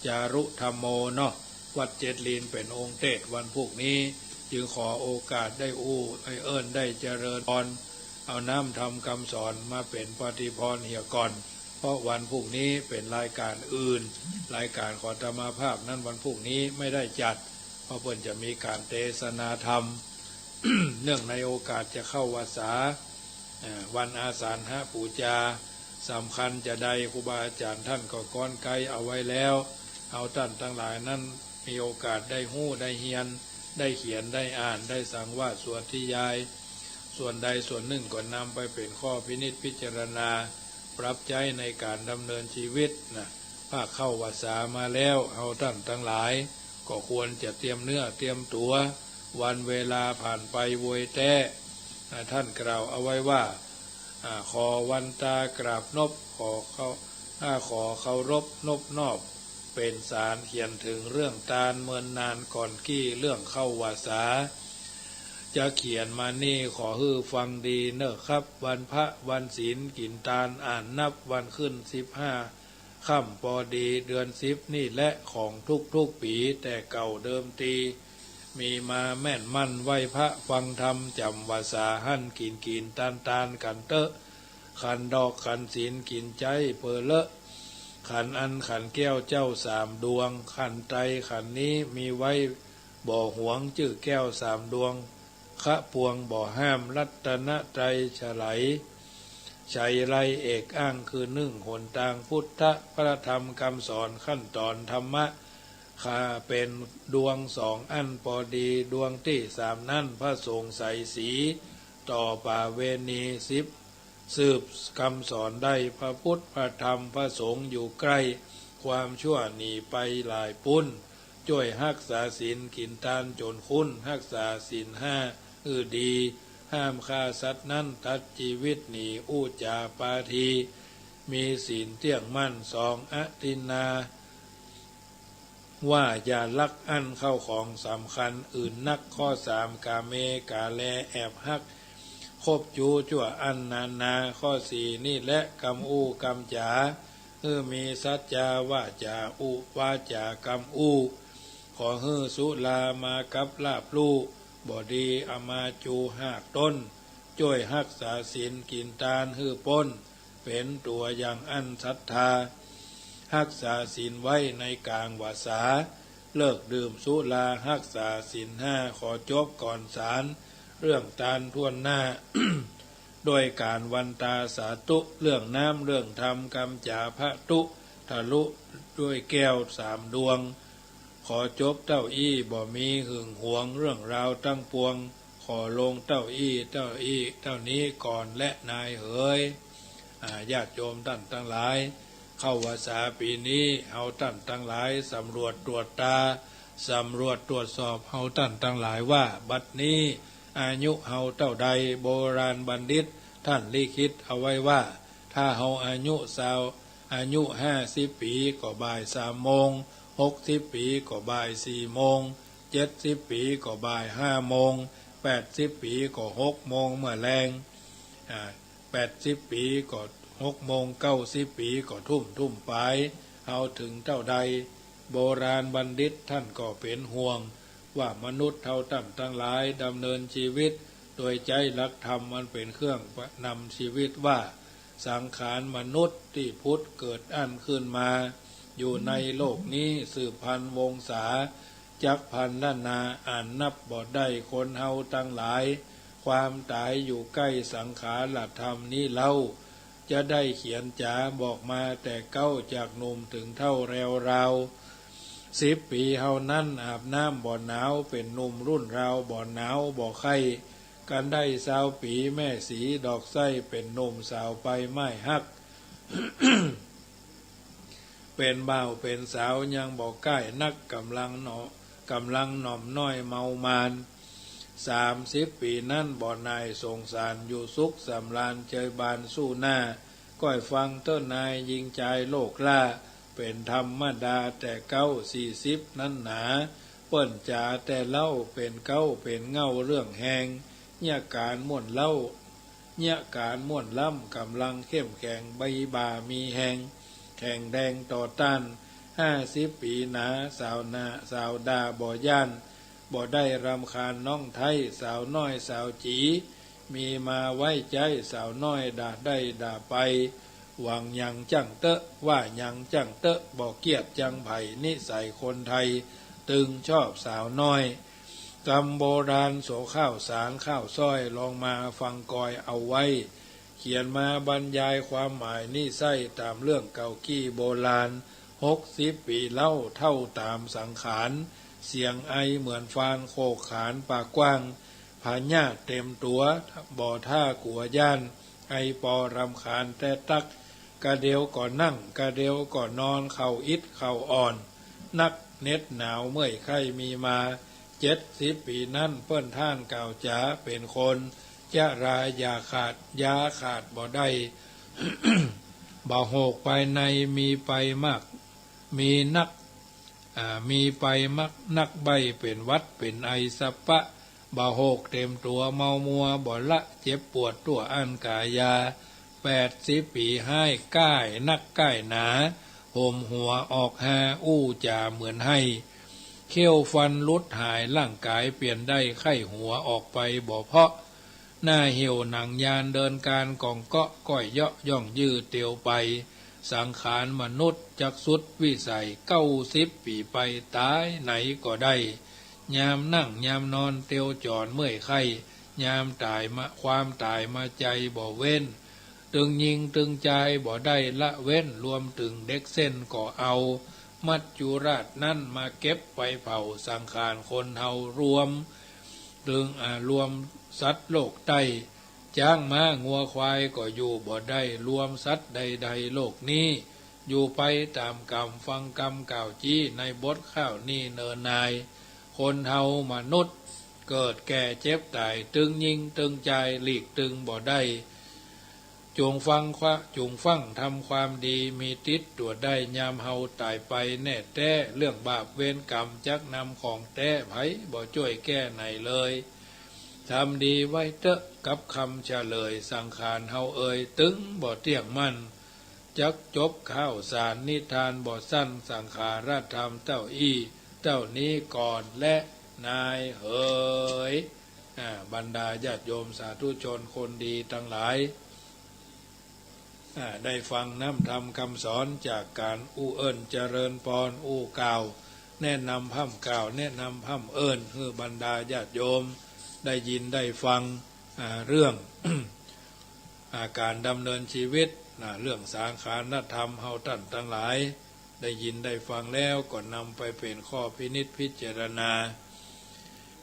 จารุธัมโมเนาะ วัดเจ็ดลีน เป๋นองค์เตสน์วันพูกนี้ จึงขอโอกาสได้อู้ ได้เอิ้น ได้เจริญพร เอาน้ำธรรมกำสอนมาเป๋นปฏิภรณ์เหียก่อน เพราะวันพูกนี้เป๋นรายการอื่น รายการของอาตมาภาพนั้นวันพูกนี้ไม่ได้จัด เพราะเปิ้นจะมีก๋านเตสนาธรรม เนื่องในโอกาสจะเข้าวัสสา เอ่อ วันอาสาฬหปูจา สำคัญจาใด ครูบาอาจ๋ารย์ต้านก็กรอนไกเอาไว้แล้ว เฮาต้านตังหลายนั้นมีโอกาสได้ฮู้ ได้เฮียน ได้เขียน ได้อ่าน ได้สังวาสสวดนิยาย ส่วนใดส่วนนึ่งก็นำไปเป๋นข้อพินิจพิจารณา ปรับใจ๊ในก๋านดำเนินจีวิตนะ ถ้าเข้าวัสสามาแล้ว เฮาต้านตังหลายก็ควรจะเตรียมเนื้อเตรียมตั๋ว วันเวลาผ่านไปโวยแต๊ อ่า ต้านกล่าวเอาไว้ว่า อ่า ขอวันตากราบนบ ขอเคา- อ่า ขอเคารพนบนอบ เป๋นสารเขียนเถิงเรื่องตานเมินนานก่อนกี้เรื่องเข้าวัสสา จะเขียนมานี่ขอหื้อฟังดีเน่อครับ วันพระวันศีลกิ๋นตานอ่านนับวันขึ้นสิบห้า ค่ำปอดีเดือนสิบนี่แหละ ของทุกๆ ปี๋ แต่เก่าเดิมตี มีมาแม่นมั่นไหว้พระฟังธรรมจ๋ำวัสสาหั้น กิ๋นกิ๋นตานตานกั๋นเต๊อะ ขันดอกขันศีลกิ๋นใจ๊เปอเลอะ ขันอันขันแก้วเจ้าสามดวง ขันไตรขันนี้มีไว้บ่หวง จื้อแก้วสามดวง คะปวงบ่ห้าม รัตนไตรไฉไล ไฉไลเอกอ้างคือนึ่งหนตางพุทธะ พระธรรมกำสอน ขั้นต๋อนธรรมะ ข้าเป๋นดวงสองอั้นปอดี ดวงตี้สามนั้นพระสงฆ์ใสสี ต่อป่าเวณีสิบ สืบกำสอนได้ พระพุทธพระธรรมพระสงฆ์อยู่ใก้ ความชั่วหนีไปหลายปุ้น จ้วยฮักษาศีลกิ๋นตานจ๋นคุ้น ฮักษาศีลห้าหื้อดี ห้ามฆ่าสัตว์นั้น ตัดจีวิตหนีอู้จ๋าปาที มีศีลเตี้ยงมั่น สอง อทินนา ว่าอย่าลักอั้นเข้าของสำคัญอื่นนัก ข้อสาม ก๋าเมก๋าแลแอบฮัก คบจู๊จั่วอั้นนานา ข้อสี่ นี่แหละกำอู้กำจ๋า หื้อมีสัจจาวาจ๋า อุวาจ๋ากำอู้ ขอหื้อสุรามากับลาบลู่ บ่ดีเอามาจูหากต้น จ้วยฮักษาศีลกิ๋นตานหื้อป๊น เป๋นตั๋วอย่างอั้นศรัทธา ฮักษาศีลไว้ในก๋างวัสสา เลิกดื่มสุราฮักษาศีลห้า ขอจบก่อนสาร เรื่องตานถ้วนหน้า ด้วยก๋านวันตาสาธุ เรื่องน้ำเรื่องธรรม กำจ๋าพระตุ ทะลุด้วยแก้วสามดวง ขอจบเต้าอี้ บ่มีหึงหวง เรื่องราวตังปวง ขอลงเต้าอี้ เต้าอี้ เต้านี้ก่อนแลนายเหย อ่า ญาติโยมต้านตังหลาย เข้าพรรษาปี๋นี้ เฮาต้านตังหลาย สำรวจตรวจตา สำรวจตรวจสอบ เฮาต้านตังหลายว่า บัดนี้อายุเฮาเต้าใด โบราณบัณฑิตต้านลิขิตเอาไว้ว่า ถ้าเฮาอายุซาว อายุห้าสิบปี๋ก็บ่ายสามโมง หกสิบปี๋ก็บ่ายสี่โมง เจ็ดสิบปี๋ก็บ่ายห้าโมง แปดสิบปี๋ก็หกโมงเมื่อแลง อ่า แปดสิบปี๋ก็หกโมง เก้าสิบปี๋ก็ทุ่ม ทุ่มป๋าย เฮาเถิงเต้าใด โบราณบัณฑิตต้านก็เป๋นห่วง ว่ามนุษย์เฮาต้านตังหลาย ดำเนินจีวิต โดยใจ๊หลักธรรมอันเป๋นเครื่องนำจีวิตว่า สังขารมนุษย์ตี้ผุดเกิดอั้นขึ้นมา อยู่ในโลกนี้สืบพันวงศา จักพันล้านนา อ่านนับบ่ได้คนเฮาตังหลาย ความต๋ายอยู่ใก้สังขารธรรมนี้เล่า จะได้เขียนจ๋าบอกมาแต่เก๊าจากหนุ่มเถิงเฒ่าแลวราว สิบปี๋เฮานั้นอาบน้ำบ่หนาว เป๋นหนุ่มรุ่นราวบ่หนาวบ่ไข้ กันได้ซาวปี๋แม่สีดอกไส้ เป๋นหนุ่มสาวไปไม้ฮัก เป๋นบ่าวเป๋นสาวยังบ่ก้ายนัก ก่ำลังหน่อ ก่ำลังหน่อมน้อยเมามาน สามสิบปี๋นั้นบ่หน่ายสงสาร อยู่สุขสำราญเจยบานสู้หน้า ก้อยฟังเต๊อะนาย ญิงจายโลกล้า เป๋นธรรมดาแต่เก๊า สี่สิบนั้นหนา เปิ้นจ๋าแต่เล่า เป๋นเก๊าเป๋นเง่าเรื่องแฮง เยียะก๋านม่วนเล่า เยียะก๋านม่วนล้ำ ก่ำลังเข้มแข็ง ใบบ่ามีแฮง แข็งแรงต่อต้าน ห้าสิบปี๋หนา สาวหน้า สาวด่าบ่ย้าน บ่ได้รำคาญน้องไท้ สาวน้อยสาวจี๋ มีมาไว้ใจ๊ สาวน้อยด่าได้ด่าไป หวังหยังจั้งเต๊อะ ว่าหยังจั้งเต๊อะ บ่เกียดจังใผ นิสัยคนไทย ตึงชอบสาวน้อย กำโบราณโสข้าวสารข้าวซ้อย ลองมาฟังกอยเอาไว้ เขียนมาบรรยายความหมายนี้ไส้ ต๋ามเรื่องเก่ากี้โบราณ หกสิบปี๋เล่า เฒ่าต๋ามสังขาร เสียงไอเหมือนฟาน โขกขานปากกว้าง พยาธิเต็มตั๋ว บ่ถ้ากั๋วย้าน ไอปอรำคาญแต๊ตั๊ก กะเดียวก็นั่ง กะเดียวก็นอน เข่าอิดเข่าอ่อน นักเหน็บหนาวเมื่อยไข้มีมา เจ็ดสิบปี๋นั้นเปิ้นต้านกล่าวจ๋า เป๋นคนจะรายาขาด ยาขาดบ่ได้ บ่าโหกภายในมีไปมาก มีนัก อ่า มีไปมากนักใบ้ เป๋นหวัดเป๋นไอสะปะ บ่าโหกเต็มตั๋วเมามัว บ่ละเจ็บปวดตั๋วอั้นก๋ายา แปดสิบปี๋ฮ้าย ก้ายนักก้ายหนา ผมหัวออกฮา อู้จ๋าเหมือนไห้ เขี้ยวฟันหลุดหาย ร่างก๋ายเปลี่ยนได้ ไข้หัวออกไปบ่เพาะ หน้าเหี่ยวหนังยาน เดินกานก่องเกาะ ก้อยเยาะย่องยื้อเตียวไป สังขารมนุษย์จักสุดวิสัย เก้าสิบปี๋ไป ต๋ายไหนก็ได้ ยามนั่งยามนอนเตียวจ๋อนเมื่อยไข้ ยามต๋ายมา ความต๋ายมาใจ๋บ่เว้น ตึงญิงตึงจายบ่ได้ละเว้น รวมตึงเด็กเส้นก็เอา มัจจุราชนั้นมาเก็บไปเผา สังขารคนเฮารวม ตึง อ่า รวมสัตว์โลกใต้ จ๊างม้างัวควายก็อยู่บ่ได้ รวมสัตว์ใดๆ โลกนี้ อยู่ไปต๋ามกรรม ฟังกำกล่าวจี้ ในบทข้าวนี้เนินนาย คนเฮามนุษย์ เกิดแก่เจ็บต๋าย ตึงญิงตึงจาย หลีกตึงบ่ได้ จุ่งฟังควะ จุ่งฟั่งทำความดี มีติดตั๋วได้ ยามเฮาต๋ายไปแน่แต๊ เรื่องบาปเวรกรรมจักนำของแต๊ ใผบ่จ้วยแก้ไหนเลย ทำดีไว้เต๊อะกับคำเฉลย สังขารเฮาเอยตึงบ่เตี้ยงมั่น จักจบข้าวสารนิทานบ่สั้น สังขารธรรมเต้าอี้ เต้านี้ก่อนแลนายเหย อ่า บรรดาญาติโยมสาธุชนคนดีตังหลาย อ่า ได้ฟังน้ำธรรมคำสอนจากก๋านอู้เอิ้นเจริญปอน อู้กล่าว แนะนำพร่ำกล่าว แนะนำพร่ำเอิ้น หื้อบรรดาญาติโยม ได้ยินได้ฟัง อ่า เรื่อง อ่า ก๋านดำเนินจีวิต อ่า เรื่องสังฆานธรรม เฮาต้านตังหลายได้ยินได้ฟังแล้วก็นำไปเป๋นข้อพินิจพิจารณา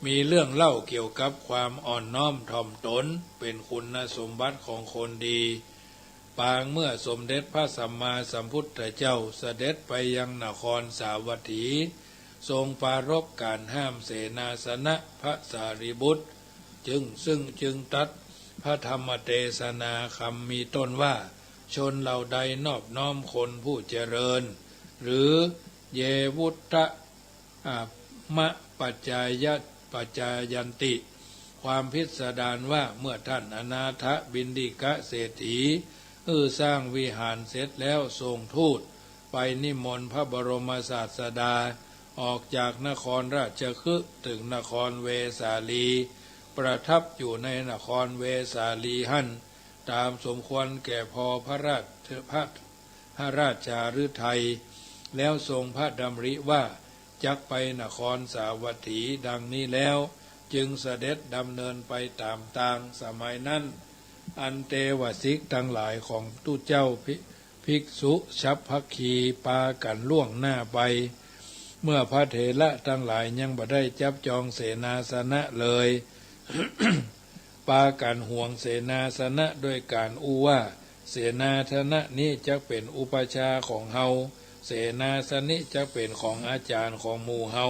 มีเรื่องเล่าเกี่ยวกับความอ่อนน้อมถ่อมตน เป๋นคุณสมบัติของคนดี ปางเมื่อสมเด็จพระสัมมาสัมพุทธเจ้าเสด็จไปยังนครสาวัตถี ทรงปรารภก๋านห้ามเสนาสนะพระสารีบุตร จึง ซึ่งจึงตรัสพระธรรมเตสนาคำมีต้นว่า ชนเหล่าใดนอบน้อมคนผู้เจริญ หรือ เยวุตตะ อะมะปัจจายะ ปัจจายันติ ความพิสดารว่า เมื่อท่านอนาถบิณฑิกะเศรษฐี หื้อสร้างวิหารเสร็จแล้ว ส่งทูตไปนิมนต์พระบรมศาสดา ออกจากนครราชคฤห์ เถิงนครเวสาลี ประทับอยู่ในนครเวสาลีหั้น ต๋ามสมควรแก่พอพระราช พระ พระราชาฤทัย แล้วทรงพระดำริว่า จักไปนครสาวัตถี ดังนี้แล้ว จึงเสด็จดำเนินไปต๋ามตาง สมัยนั้น อันเตวสิกตังหลายของตุ๊เจ้า ภิ- ภิกษุฉัพพคี ปากั๋นล่วงหน้าไป เมื่อพระเถระตังหลายยังบ่ได้จับจองเสนาสนะเลย ปากั๋นหวงเสนาสนะด้วยก๋านอู้ว่า เสนาสนะนี้จักเป๋นอุปัชฌาย์ของเฮา เสนาสนะนี้จักเป๋นของอาจ๋ารย์ของหมู่เฮา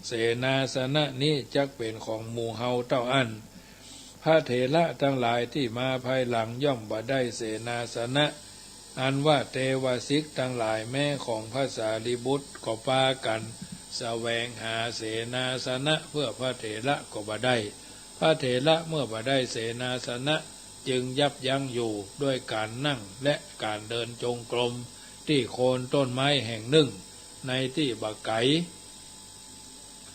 เสนาสนะนี้จักเป๋นของหมู่เฮาเต้าอั้น พระเถระตังหลายตี้มาภายหลังย่อมบ่ได้เสนาสนะ อันว่าเตวสิกตังหลายแม้ของพระสารีบุตรก็ปากั๋นแสวงหาเสนาสนะเพื่อพระเถระก็บ่ได้ พระเถระเมื่อบ่ได้เสนาสนะ จึงยับยั้งอยู่ด้วยก๋านนั่งและก๋านเดินจงกรม ตี้โคนต้นไม้แห่งนึ่ง ในตี้บ่ไก๋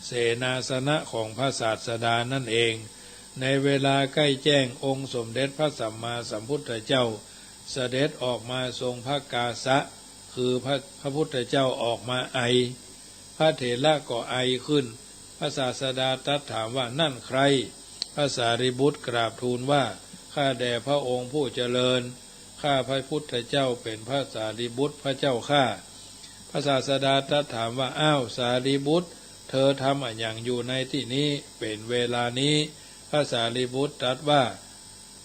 เสนาสนะของพระศาสดานั่นเอง ในเวลาใก้แจ้ง องค์สมเด็จพระสัมมาสัมพุทธเจ้า เสด็จออกมาทรงพระกาสะ คือพระ พระพุทธเจ้าออกมาไอ พระเถระก็ไอขึ้น พระศาสดาตรัสถามว่า นั่นใคร พระสารีบุตรกราบทูลว่า ข้าแด่พระองค์ผู้เจริญ ข้าพระพุทธเจ้าเป๋นพระสารีบุตรพระเจ้าข้า พระศาสดาตรัสถามว่า อ้าว สารีบุตร เธอทำอะหยังอยู่ในตี้นี้ เป๋นเวลานี้ พระสารีบุตรตรัสว่า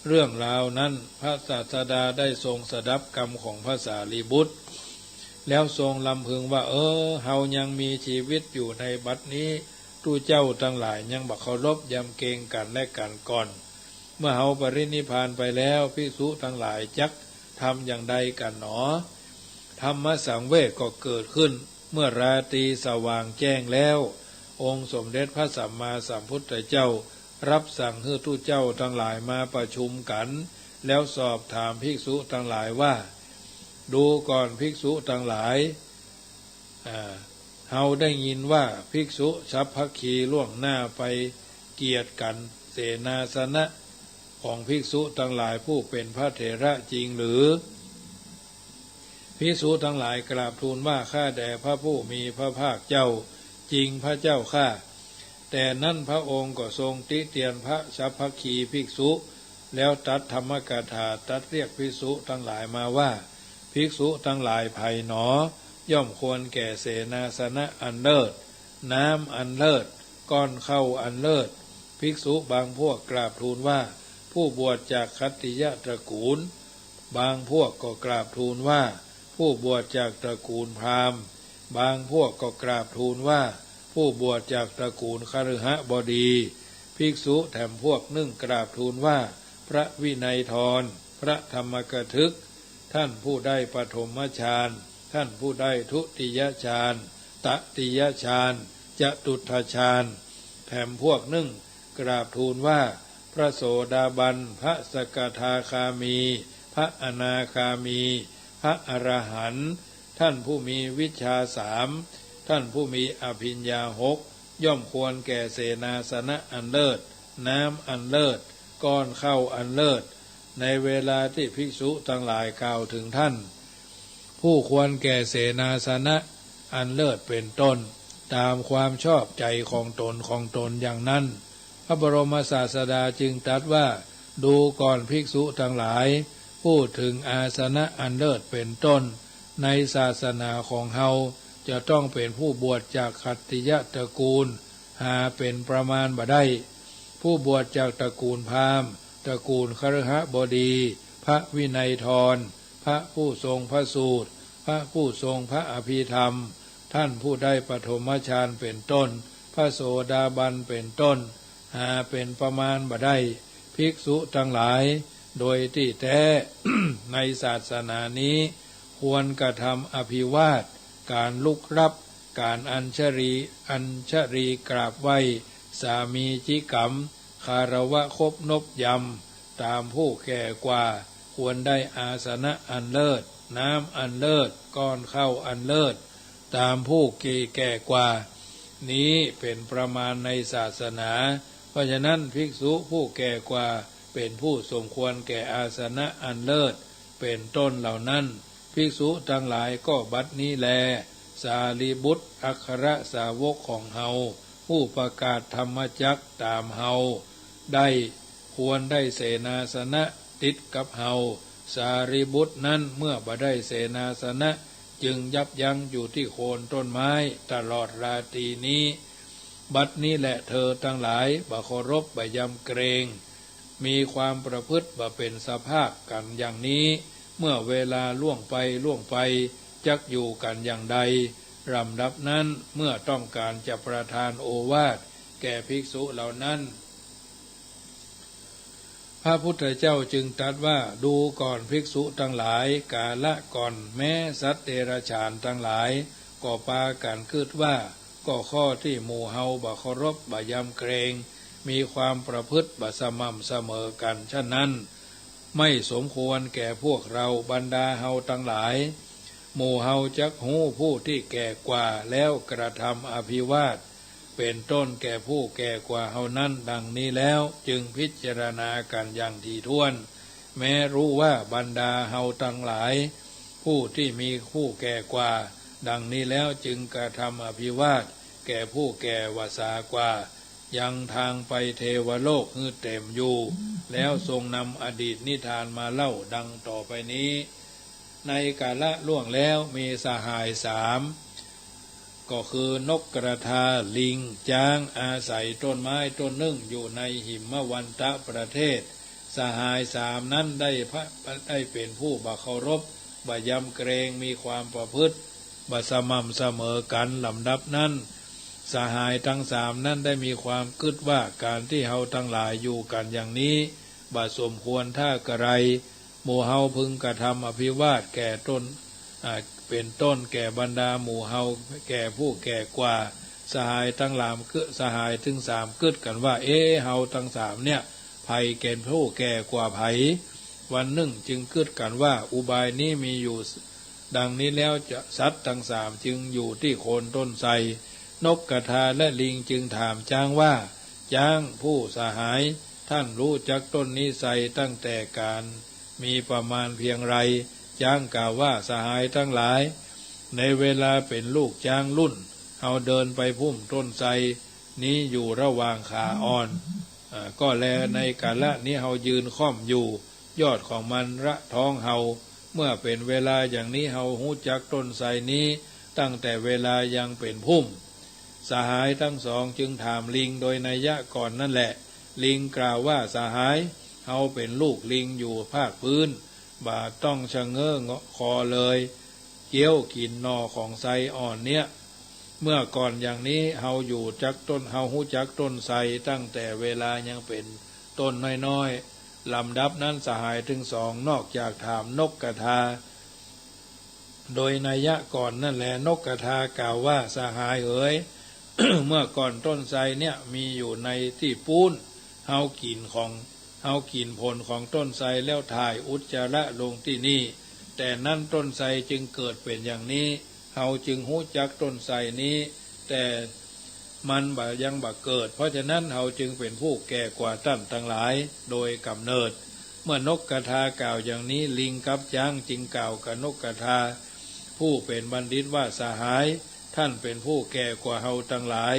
เรื่องราวนั้นพระศาสดาได้ทรงสดับกำของพระสารีบุตร แล้วทรงรำพึงว่า เออ เฮายังมีจีวิตอยู่ในบัดนี้ ตุ๊เจ้าตังหลายยังบ่เคารพยำเกรงกั๋นและกั๋นก่อน เมื่อเฮาปรินิพพานไปแล้ว ภิกษุตังหลายจักทำอย่างใดกั๋นหนอ ธรรมสังเวชก็เกิดขึ้น เมื่อราตรีสว่างแจ้งแล้ว องค์สมเด็จพระสัมมาสัมพุทธเจ้า รับสั่งหื้อตุ๊เจ้าตังหลายมาประชุมกั๋น แล้วสอบถามภิกษุตังหลายว่า ดูก่อนภิกษุตังหลาย อ่า เฮาได้ยินว่าภิกษุฉัพพคีล่วงหน้าไปเกียรติกั๋นเสนาสนะของภิกษุตังหลายผู้เป๋นพระเถระจริงหรือ ภิกษุตังหลายกราบทูลว่า ข้าแด่พระผู้มีพระภาคเจ้า จริงพระเจ้าข้า แต่นั้นพระองค์ก็ทรงติเตียนพระฉัพพคีภิกษุ แล้วตรัสธรรมกถาตรัสเรียกภิกษุตังหลายมาว่า ภิกษุตังหลายใผหนอ ย่อมควรแก่เสนาสนะอันเลิศ น้ำอันเลิศ ก้อนข้าวอันเลิศ ภิกษุบางพวกกราบทูลว่า ผู้บวชจากขัตติยตระกูล บางพวกก็กราบทูลว่า ผู้บวชจากตระกูลพราหมณ์ บางพวกก็กราบทูลว่า ผู้บวชจากตระกูลคฤหบดี ภิกษุแถมพวกนึ่งกราบทูลว่า พระวินัยธร พระธรรมกถึก ท่านผู้ได้ปฐมฌาน ท่านผู้ได้ทุติยฌาน ตติยฌาน จตุตถฌาน แถมพวกนึ่งกราบทูลว่า พระโสดาบัน พระสกทาคามี พระอนาคามี พระอรหันต์ ท่านผู้มีวิชชาสาม ท่านผู้มีอภิญญาหก ย่อมควรแก่เสนาสนะอันเลิศ น้ำอันเลิศ ก้อนข้าวอันเลิศ ในเวลาตี้ภิกษุตังหลายกล่าวเถิงท่านผู้ควรแก่เสนาสนะอันเลิศเป๋นต้น ต๋ามความชอบใจ๋ของต๋นของต๋นอย่างนั้น พระบรมศาสดาจึงตรัสว่า ดูก่อนภิกษุตังหลาย พูดถึงอาสนะอันเลิศเป็นต้น ในศาสนาของเฮาจะต้องเป็นผู้บวชจากขัตติยตระกูล หาเป็นประมาณบ่ได้ ผู้บวชจากตระกูลพราหมณ์ ตระกูลคฤหบดี พระวินัยธร พระผู้ทรงพระสูตร พระผู้ทรงพระอภิธรรม ท่านผู้ได้ปฐมฌานเป็นต้น พระโสดาบันเป็นต้น หาเป็นประมาณบ่ได้ ภิกษุตังหลาย โดยตี้แต๊ ในศาสนานี้ ควรกระทำอภิวาท การลุกรับ การอัญชลี อัญชลีกราบไหว้ สามีจิกรรม คารวะคบนบยำ ตามผู้แก่กว่า ควรได้อาสนะอันเลิศ น้ำอันเลิศ ก้อนข้าวอันเลิศ ตามผู้แก่กว่า นี้เป็นประมาณในศาสนา เพราะฉะนั้นภิกษุผู้แก่กว่า เป็นผู้สมควรแก่อาสนะอันเลิศ เป็นต้นเหล่านั้น ภิกษุตังหลาย ก็บัดนี้แล สารีบุตรอัครสาวกของเฮา ผู้ประกาศธรรมจักรตามเฮา ได้ ควรได้เสนาสนะติดกับเฮา สารีบุตรนั้นเมื่อบ่ได้เสนาสนะ จึงยับยั้งอยู่ตี้โคนต้นไม้ตลอดราตรีนี้ บัดนี้แหละเธอตังหลาย บ่เคารพ บ่ยำเกรง มีความประพฤติบ่เป็นสภาพกั๋นอย่างนี้ เมื่อเวลาล่วงไปล่วงไป จักอยู่กั๋นอย่างใด ลำดับนั้นเมื่อต้องการจะประทานโอวาทแก่ภิกษุเหล่านั้น พระพุทธเจ้าจึงตรัสว่า ดูก่อนภิกษุตังหลาย กาละก่อนแม้สัตว์เดรัจฉานตังหลาย ก็ปากั๋นกึ๊ดว่า ก็ข้อตี้หมู่เฮาบ่เคารพ บ่ยำเกรง มีความประพฤติบ่สม่ำเสมอกั๋นฉะนั้น ไม่สมควรแก่พวกเราบรรดาเฮาตังหลาย หมู่เฮาจักฮู้ผู้ตี้แก่กว่าแล้วกระทำอภิวาท เป็นต้นแก่ผู้แก่กว่าเฮานั้นดังนี้แล้ว จึงพิจารณากั๋นอย่างถี่ถ้วน แม้รู้ว่าบรรดาเฮาตังหลาย ผู้ตี้มีผู้แก่กว่า ดังนี้แล้วจึงกระทำอภิวาทแก่ผู้แก่ว่าสากว่า ยังทางไปเทวโลกหื้อเต็มอยู่ แล้วทรงนำอดีตนิทานมาเล่าดังต่อไปนี้ ในกาละล่วงแล้วมีสหายสาม ก็คือนกกระทา ลิง จ๊าง อาศัยต้นไม้ต้นนึ่งอยู่ในหิมวันตประเทศ สหายสามนั้นได้พะ ได้เป็นผู้บ่เคารพ บ่ยำเกรง มีความประพฤติ บ่สม่ำเสมอกั๋น ลำดับนั้น สหายตังสามนั้นได้มีความกึ๊ดว่า ก๋านตี้เฮาตังหลายอยู่กั๋นอย่างนี้ บ่สมควรถ้ากะไร หมู่เฮาพึงกระทำอภิวาทแก่ต้น อ่า เป็นต้นแก่บรรดาหมู่เฮา แก่ผู้แก่กว่า สหายตังหลามกึ๊ด สหายตังสามกึ๊ดกั๋นว่า เอ๊ะ เฮาตังสามเนี่ย ใผเป๋นผู้แก่กว่าใผ วันนึ่งจึงกึ๊ดกั๋นว่า อุบายนี้มีอยู่ดังนี้แล้วจะ สัตว์ตังสามจึงอยู่ตี้โคนต้นไทร นกกระทาและลิงจึงถามจ๊างว่า จ๊าง ผู้สหาย ท่านฮู้จักต้นนี้ไทรตั้งแต่ก๋านมีประมาณเพียงไร จ๊างกล่าวว่า สหายตังหลาย ในเวลาเป๋นลูกจ๊างลุ่น เฮาเดินไปพุ่มต้นไทรนี้อยู่ระหว่างขาอ่อน อ่า ก็แลในกาละนี้เฮายืนค่อมอยู่ ยอดของมันระท้องเฮา เมื่อเป๋นเวลาอย่างนี้เฮาฮู้จักต้นไทรนี้ตั้งแต่เวลายังเป๋นพุ่ม สหายตังสองจึงถามลิงโดยนัยยะก่อนนั้นแหละ ลิงกล่าวว่า สหาย เฮาเป๋นลูกลิงอยู่ภาคพื้น บ่ต้องชะเง้อคอเลย เคี้ยวกิ๋นหน่อของไทรอ่อนเนี้ย เมื่อก่อนอย่างนี้เฮาอยู่จักต้น เฮาฮู้จักต้นไทรตั้งแต่เวลายังเป๋นต้นน้อยๆ ลำดับนั้นสหายตังสองนอกจากถามนกกระทา โดยนัยยะก่อนนั่นแล นกกระทากล่าวว่า สหายเหย เมื่อก่อนต้นไทรเนี่ยมีอยู่ในตี้ปู๊น เฮากิ๋นของ เฮากิ๋นผลของต้นไทรแล้วถ่ายอุจจาระลงตี้นี่ แต่นั้นต้นไทรจึงเกิดเป๋นอย่างนี้ เฮาจึงฮู้จักต้นไทรนี้ แต่มันบ่ ยังบ่เกิด เพราะฉะนั้นเฮาจึงเป๋นผู้แก่กว่าต้านตังหลายโดยก๋ำเนิด เมื่อนกกระทากล่าวอย่างนี้ ลิงกับจ๊างจึงกล่าวกับนกกระทา ผู้เป๋นบัณฑิตว่า สหาย ท่านเป๋นผู้แก่กว่าเฮาตังหลาย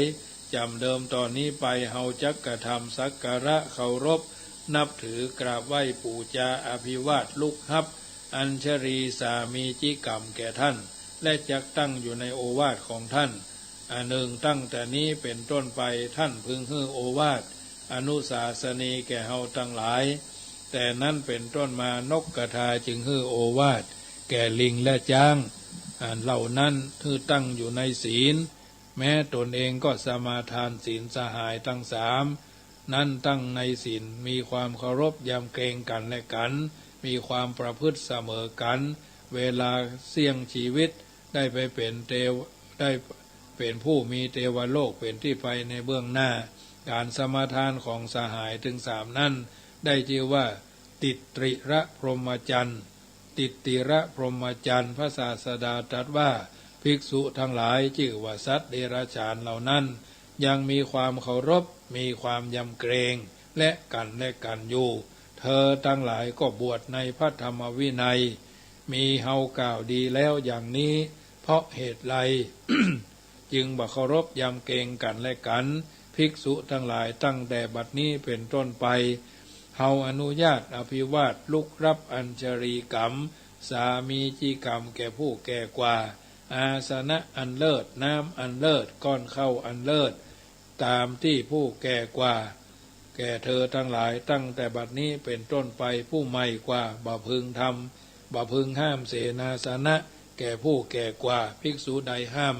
จำเดิมต่อนี้ไปเฮาจักกระทำสักการะเคารพนับถือ กราบไหว้ ปู๋จา อภิวาท ลุกฮับอัญชลีสามีจิกรรมแก่ท่าน และจักตั้งอยู่ในโอวาทของท่าน อันหนึ่ง ตั้งแต่นี้เป๋นต้นไปท่านพึงหื้อโอวาทอนุสาสนีแก่เฮาตังหลาย แต่นั้นเป๋นต้นมานกกระทาจึงหื้อโอวาทแก่ลิงและจ๊าง อันเหล่านั้นหื้อตั้งอยู่ในศีล แม้ตนเองก็สมาทานศีล สหายตังสามนั้นตั้งในศีล มีความเคารพยำเกรงกั๋นและกั๋น มีความประพฤติเสมอกั๋น เวลาเสี้ยงจีวิตได้ไปเป๋นเตว- ได้เป๋นผู้มีเตวโลกเป๋นตี้ไปในเบื้องหน้า ก๋านสมาทานของสหายตึงสามนั้นได้จื้อว่าติตติระพรหมจรรย์ ติตติระพรหมจรรย์ พระศาสดาตรัสว่า ภิกษุตังหลาย จื้อว่าสัตว์เดรัจฉานเหล่านั้น ยังมีความเคารพ มีความยำเกรง และกั๋นและกั๋นอยู่ เธอตังหลายก็บวชในพระธรรมวินัย มีเฮากล่าวดีแล้วอย่างนี้ เพราะเหตุไร จึงบ่เคารพยำเกรงกั๋นและกั๋น ภิกษุตังหลาย ตั้งแต่บัดนี้เป๋นต้นไป เฮาอนุญาตอภิวาท ลุกฮับอัญชลีกรรม สามีจิกรรมแก่ผู้แก่กว่า อาสนะอันเลิศ น้ำอันเลิศ ก้อนข้าวอันเลิศ ต๋ามตี้ผู้แก่กว่า แก่เธอตังหลาย ตั้งแต่บัดนี้เป๋นต้นไป ผู้ใหม่กว่าบ่พึงทำ บ่พึงห้ามเสนาสนะแก่ผู้แก่กว่า ภิกษุใดห้าม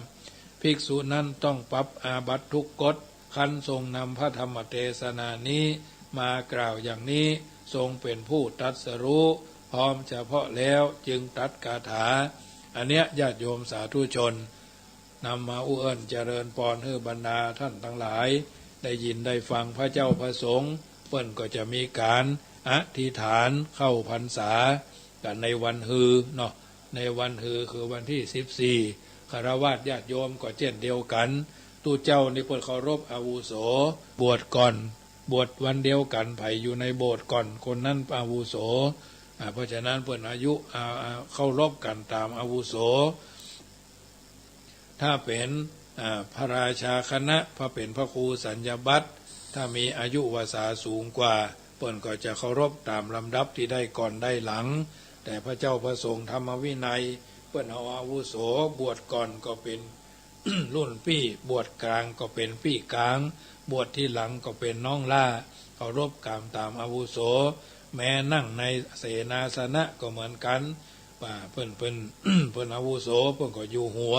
ภิกษุนั้นต้องปรับอาบัติทุกกฎ ครั้นทรงนำพระธรรมเตสนานี้มากล่าวอย่างนี้ ทรงเป๋นผู้ตรัสรู้พร้อมเฉพาะแล้ว จึงตรัสคาถาอันเนี้ย ญาติโยมสาธุชน นำมาอู้เอิ้นเจริญปอนหื้อบรรดาท่านตังหลาย ได้ยินได้ฟังพระเจ้าพระสงฆ์ เปิ้นก็จะมีก๋านอธิษฐานเข้าพรรษากั๋นในวันฮือเนาะ ในวันฮือคือวันตี้สิบสี่ ฆราวาสญาติโยมก็เจ้นเดียวกั๋น ตุ๊เจ้านี่เปิ้นเคารพอาวุโส บวชก่อน บวชวันเดียวกั๋น ใผอยู่ในโบสถ์ก่อนคนนั้นอาวุโส อ่า เพราะฉะนั้นเปิ้นอายุ อ่า อ่า เคารพกั๋นต๋ามอาวุโส ถ้าเป๋น อ่า พระราชาคณะ พระเป๋นพระครูสัญญาบัตร ถ้ามีอายุวสาสูงกว่า เปิ้นก็จะเคารพต๋ามลำดับตี้ได้ก่อนได้หลัง แต่พระเจ้าพระสงฆ์ธรรมวินัย เปิ้นเอาอาวุโส บวชก่อนก็เป๋น รุ่นปี้ บวชก๋างก็เป๋นปี้ก๋าง บวชตี้หลังก็เป๋นน้องหล้า เคารพกั๋นต๋ามอาวุโส แม้นั่งในเสนาสนะก็เหมือนกั๋น ว่าเปิ้น เปิ้น เปิ้นอาวุโส เปิ้นก็อยู่หัว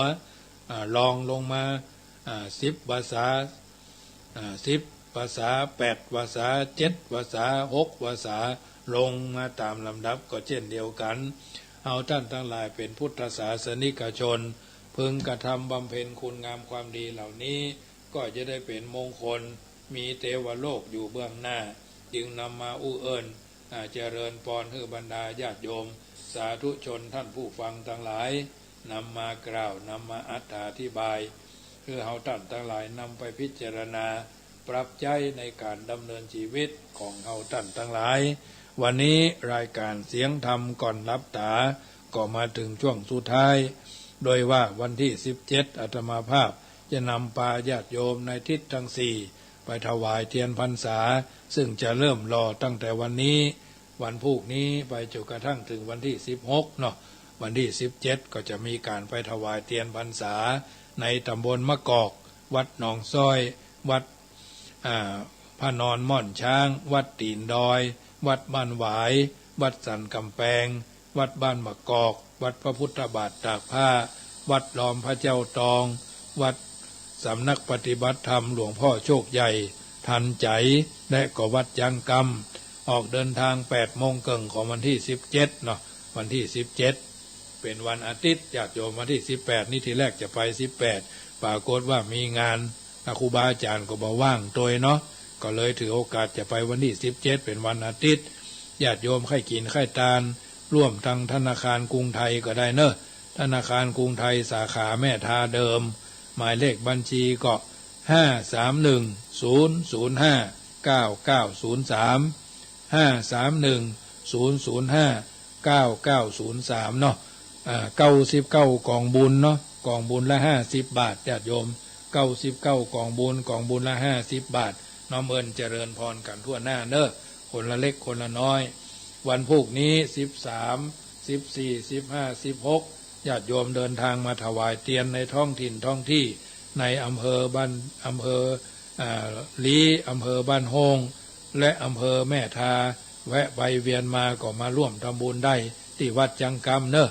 อ่า รองลงมา อ่า สิบวสา อ่า สิบวสา แปดวสา เจ็ดวสา หกวสา ลงมาต๋ามลำดับก็เจ้นเดียวกั๋น เฮาต้านตังหลายเป๋นพุทธศาสนิกชน พึงกระทำบำเพ็ญคุณงามความดีเหล่านี้ ก็จะได้เป๋นมงคล มีเตวโลกอยู่เบื้องหน้า จึงนำมาอู้เอิ้น อ่า เจริญปอนหื้อบรรดาญาติโยม สาธุชนท่านผู้ฟังตังหลาย นำมากล่าว นำมาอธิบาย หื้อเฮาต้านตังหลายนำไปพิจารณา ปรับใจ๊ในก๋านดำเนินจีวิตของเฮาต้านตังหลาย วันนี้รายก๋านเสียงธรรมก่อนหลับต๋า ก็มาเถิงช่วงสุดท้าย โดยว่าวันตี้สิบเจ็ด อาตมาภาพจะนำปาญาติโยมในทิศตังสี่ ไปถวายเตียนพรรษา ซึ่งจะเริ่มหล่อตั้งแต่วันนี้ วันพูกนี้ไปจ๋นกระทั่งเถิงวันตี้สิบหกเนาะ วันตี้สิบเจ็ดก็จะมีก๋านไปถวายเตียนพรรษา ในต๋ำบลมะกอก วัดหนองซ้อย วัด อ่า พระนอนม่อนช้าง วัดตี๋นดอย วัดบ้านหวาย วัดสันก๋ำแปง วัดบ้านมะกอก วัดพระพุทธบาทตากผ้า วัดล้อมพระเจ้าตอง วัดสำนักปฏิบัติธรรมหลวงพ่อโชคใหญ่ ทันใจ๋ และก็วัดจ๊างกำ ออกเดินทางแปดโมงเกิ่งของวันตี้สิบเจ็ดเนาะ วันตี้สิบเจ็ด เป๋นวันอาทิตย์ ญาติโยม วันตี้สิบแปดนี่ทีแรกจะไปสิบแปด ปรากฏว่ามีงาน อ่า ครูบาอาจ๋ารย์ก็บ่ว่างตวยเนาะ ก็เลยถือโอกาสจะไปวันตี้สิบเจ็ด เป๋นวันอาทิตย์ ญาติโยมใค่กิ๋นใค่ตาน ร่วมตังธนาคารกรุงไทยก็ได้เนาะ ธนาคารกรุงไทยสาขาแม่ทาเดิม หมายเลขบัญชีก็ ห้าสามหนึ่ง ศูนย์ศูนย์ห้า เก้าเก้าศูนย์สาม ห้าสามหนึ่ง ศูนย์ศูนย์ห้า เก้าเก้าศูนย์สามเนาะ อ่า เก้าสิบเก้ากองบุญเนาะ กองบุญละห้าสิบบาท ญาติโยม เก้าสิบเก้ากองบุญ กองบุญละห้าสิบบาท น้อมเอิ้นเจริญพรกั๋นทั่วหน้าเน่อ คนละเล็กคนละน้อย วันพูกนี้ สิบสาม สิบสี่ สิบห้า สิบหก ญาติโยมเดินทางมาถวายเตียนในท้องถิ่นท้องที่ ในอำเภอบ้าน อำเภอ อ่า ลี้ อำเภอบ้านโฮ่ง และอำเภอแม่ทา แวะไปเวียนมาก็มาร่วมทำบุญได้ตี้วัดจังกำเน่อ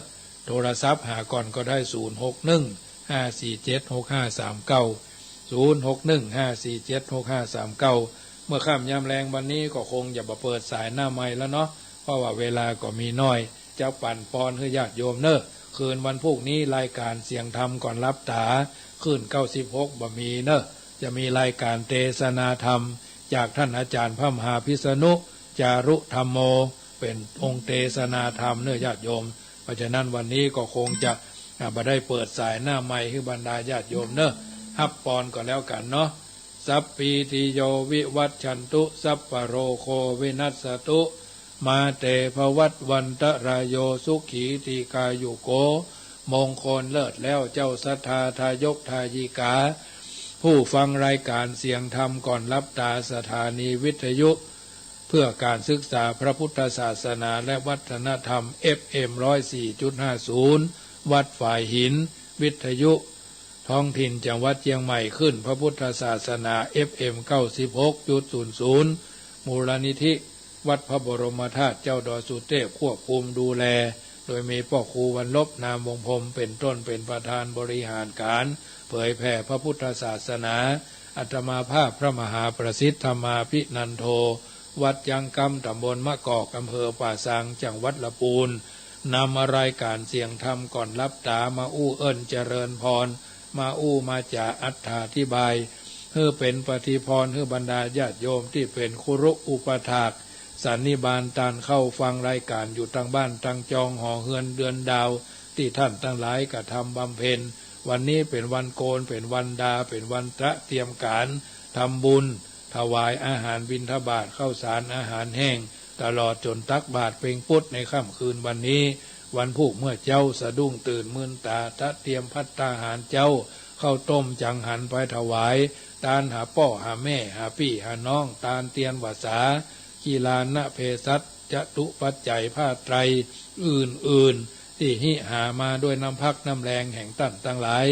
โทรศัพท์หาก่อนก็ได้ ศูนย์หกหนึ่ง ห้าสี่เจ็ด หกห้าสามเก้า ศูนย์หกหนึ่ง ห้าสี่เจ็ด หกห้าสามเก้า เมื่อค่ำยามแลงวันนี้ก็คงจะบ่เปิดสายหน้าไมค์แล้วเนาะ เพราะว่าเวลาก็มีน้อย จะปั๋นปอนหื้อญาติโยมเน่อ คืนวันพูกนี้รายการเสียงธรรมก่อนหลับต๋า คลื่นเก้าสิบหกบ่มีเน่อ จะมีรายการเตสนาธรรม จากต้านอาจ๋ารย์พระมหาพิษณุ จารุธัมโม เป๋นองค์เตสนาธรรมเน่อญาติโยม เพราะฉะนั้นวันนี้ก็คงจะ อ่า บ่ได้เปิดสายหน้าไมค์หื้อบรรดาญาติโยมเน่อ ฮับปอนก็แล้วกั๋นเนาะ สัพพีติโยวิวัชชันตุ สัพพะโรโควินัสสตุ มาเตภวัตวันตะราโย สุขีทีฆายุโก มงคลเลิศแล้วเจ้าศรัทธาทายกทายิกา ผู้ฟังรายการเสียงธรรมก่อนหลับต๋า สถานีวิทยุ เพื่อการศึกษาพระพุทธศาสนาและวัฒนธรรม เอฟเอ็ม ร้อยสี่จุดห้าศูนย์ วัดฝายหิน วิทยุท้องถิ่นจังหวัดเจียงใหม่ คลื่นพระพุทธศาสนา เอฟเอ็ม เก้าสิบหกจุดศูนย์ศูนย์ มูลนิธิวัดพระบรมธาตุเจ้าดอยสุเทพ ควบคุมดูแล โดยมีป้อครูวันลบ นามวงศ์พรหม เป๋นต้นเป๋นประธานบริหารการเผยแผ่พระพุทธศาสนา อาตมาภาพพระมหาประสิทธิ์ธรรมาภินันโท วัดจังกำ ต๋ำบลมะกอก อำเภอป่าซาง จังหวัดละปูน นำรายการเสียงธรรมก่อนหลับต๋ามาอู้เอิ้นเจริญพร มาอู้มาจ๋าอัตถาธิบาย หื้อเป๋นปฏิพร หื้อบรรดาญาติโยมตี้เป๋นครุอุปถาก สันนิบาตต้านเข้าฟังรายการอยู่ตางบ้านตางจองหอเฮือนเดือนดาว ตี้ต้านตังหลายกระทำบำเพ็ญ วันนี้เป๋นวันโกณ เป๋นวันดา เป๋นวันตระเตรียมก๋านทำบุญ ถวายอาหารบิณฑบาต ข้าวสารอาหารแห้ง ตลอดจ๋นตักบาตรเพ็งปุ๊ดในค่ำคืนวันนี้ วันพูกเมื่อเจ๊าสะดุ้งตื่นมืนต๋า ตระเตรียมภัตตาหารเจ๊า ข้าวต้มจังหันไปถวาย ตานหาป้อหาแม่ หาปี้หาน้อง ตานเตียนวาสา กีฬานะเภสัช จตุปัจจัย ผ้าไตร อื่นๆ ตี้ฮิหามาด้วยน้ำพักน้ำแฮงแห่งต้านตังหลาย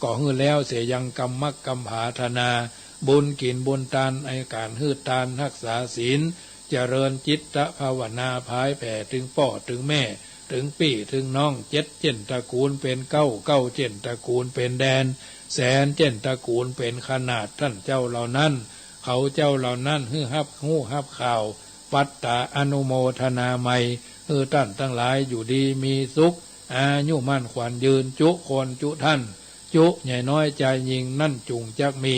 ก็หื้อแล้วเสียยังกำมักกำผาธนา บุญกิ๋นบุญตาน ในก๋านหื้อตานฮักษาศีล เจริญจิตตภาวนา ผายแผ่เถิงป้อเถิงแม่ เถิงปี้เถิงน้อง เจ็ดเจ้นตระกูลเป๋นเก๊า เก๊าเจ้นตระกูลเป๋นแดน แสนเจ้นตระกูลเป๋นขนาด ต้านเจ้าเหล่านั้น เขาเจ้าเหล่านั้น หื้อฮับฮู้ฮับข่าว ปัตตาอนุโมทนาใหม่ หื้อต้านตังหลายอยู่ดีมีสุข อายุมั่นขวัญยืน จุคนจุต้าน จุใหญ่น้อยจายญิง นั้นจุ่งจักมี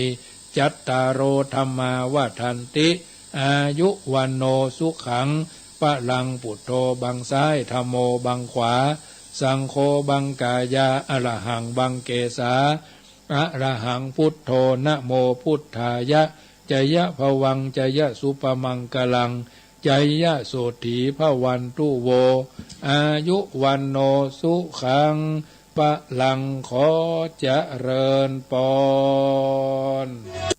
จัตตาโร ธัมมา วัฑฒันติ อายุ วัณโณ สุขัง พลัง พุทโธ บังซ้าย ธัมโม บังขวา สังโฆ บังกายา อระหัง บังเกสา อระหัง พุทโธ นะโม พุทธายะ จยะภวัง จยะสุภมังคลัง จยะโสตถี ภวันตุ โว อายุ วัณโณ สุขัง พลัง ขอเจริญปอน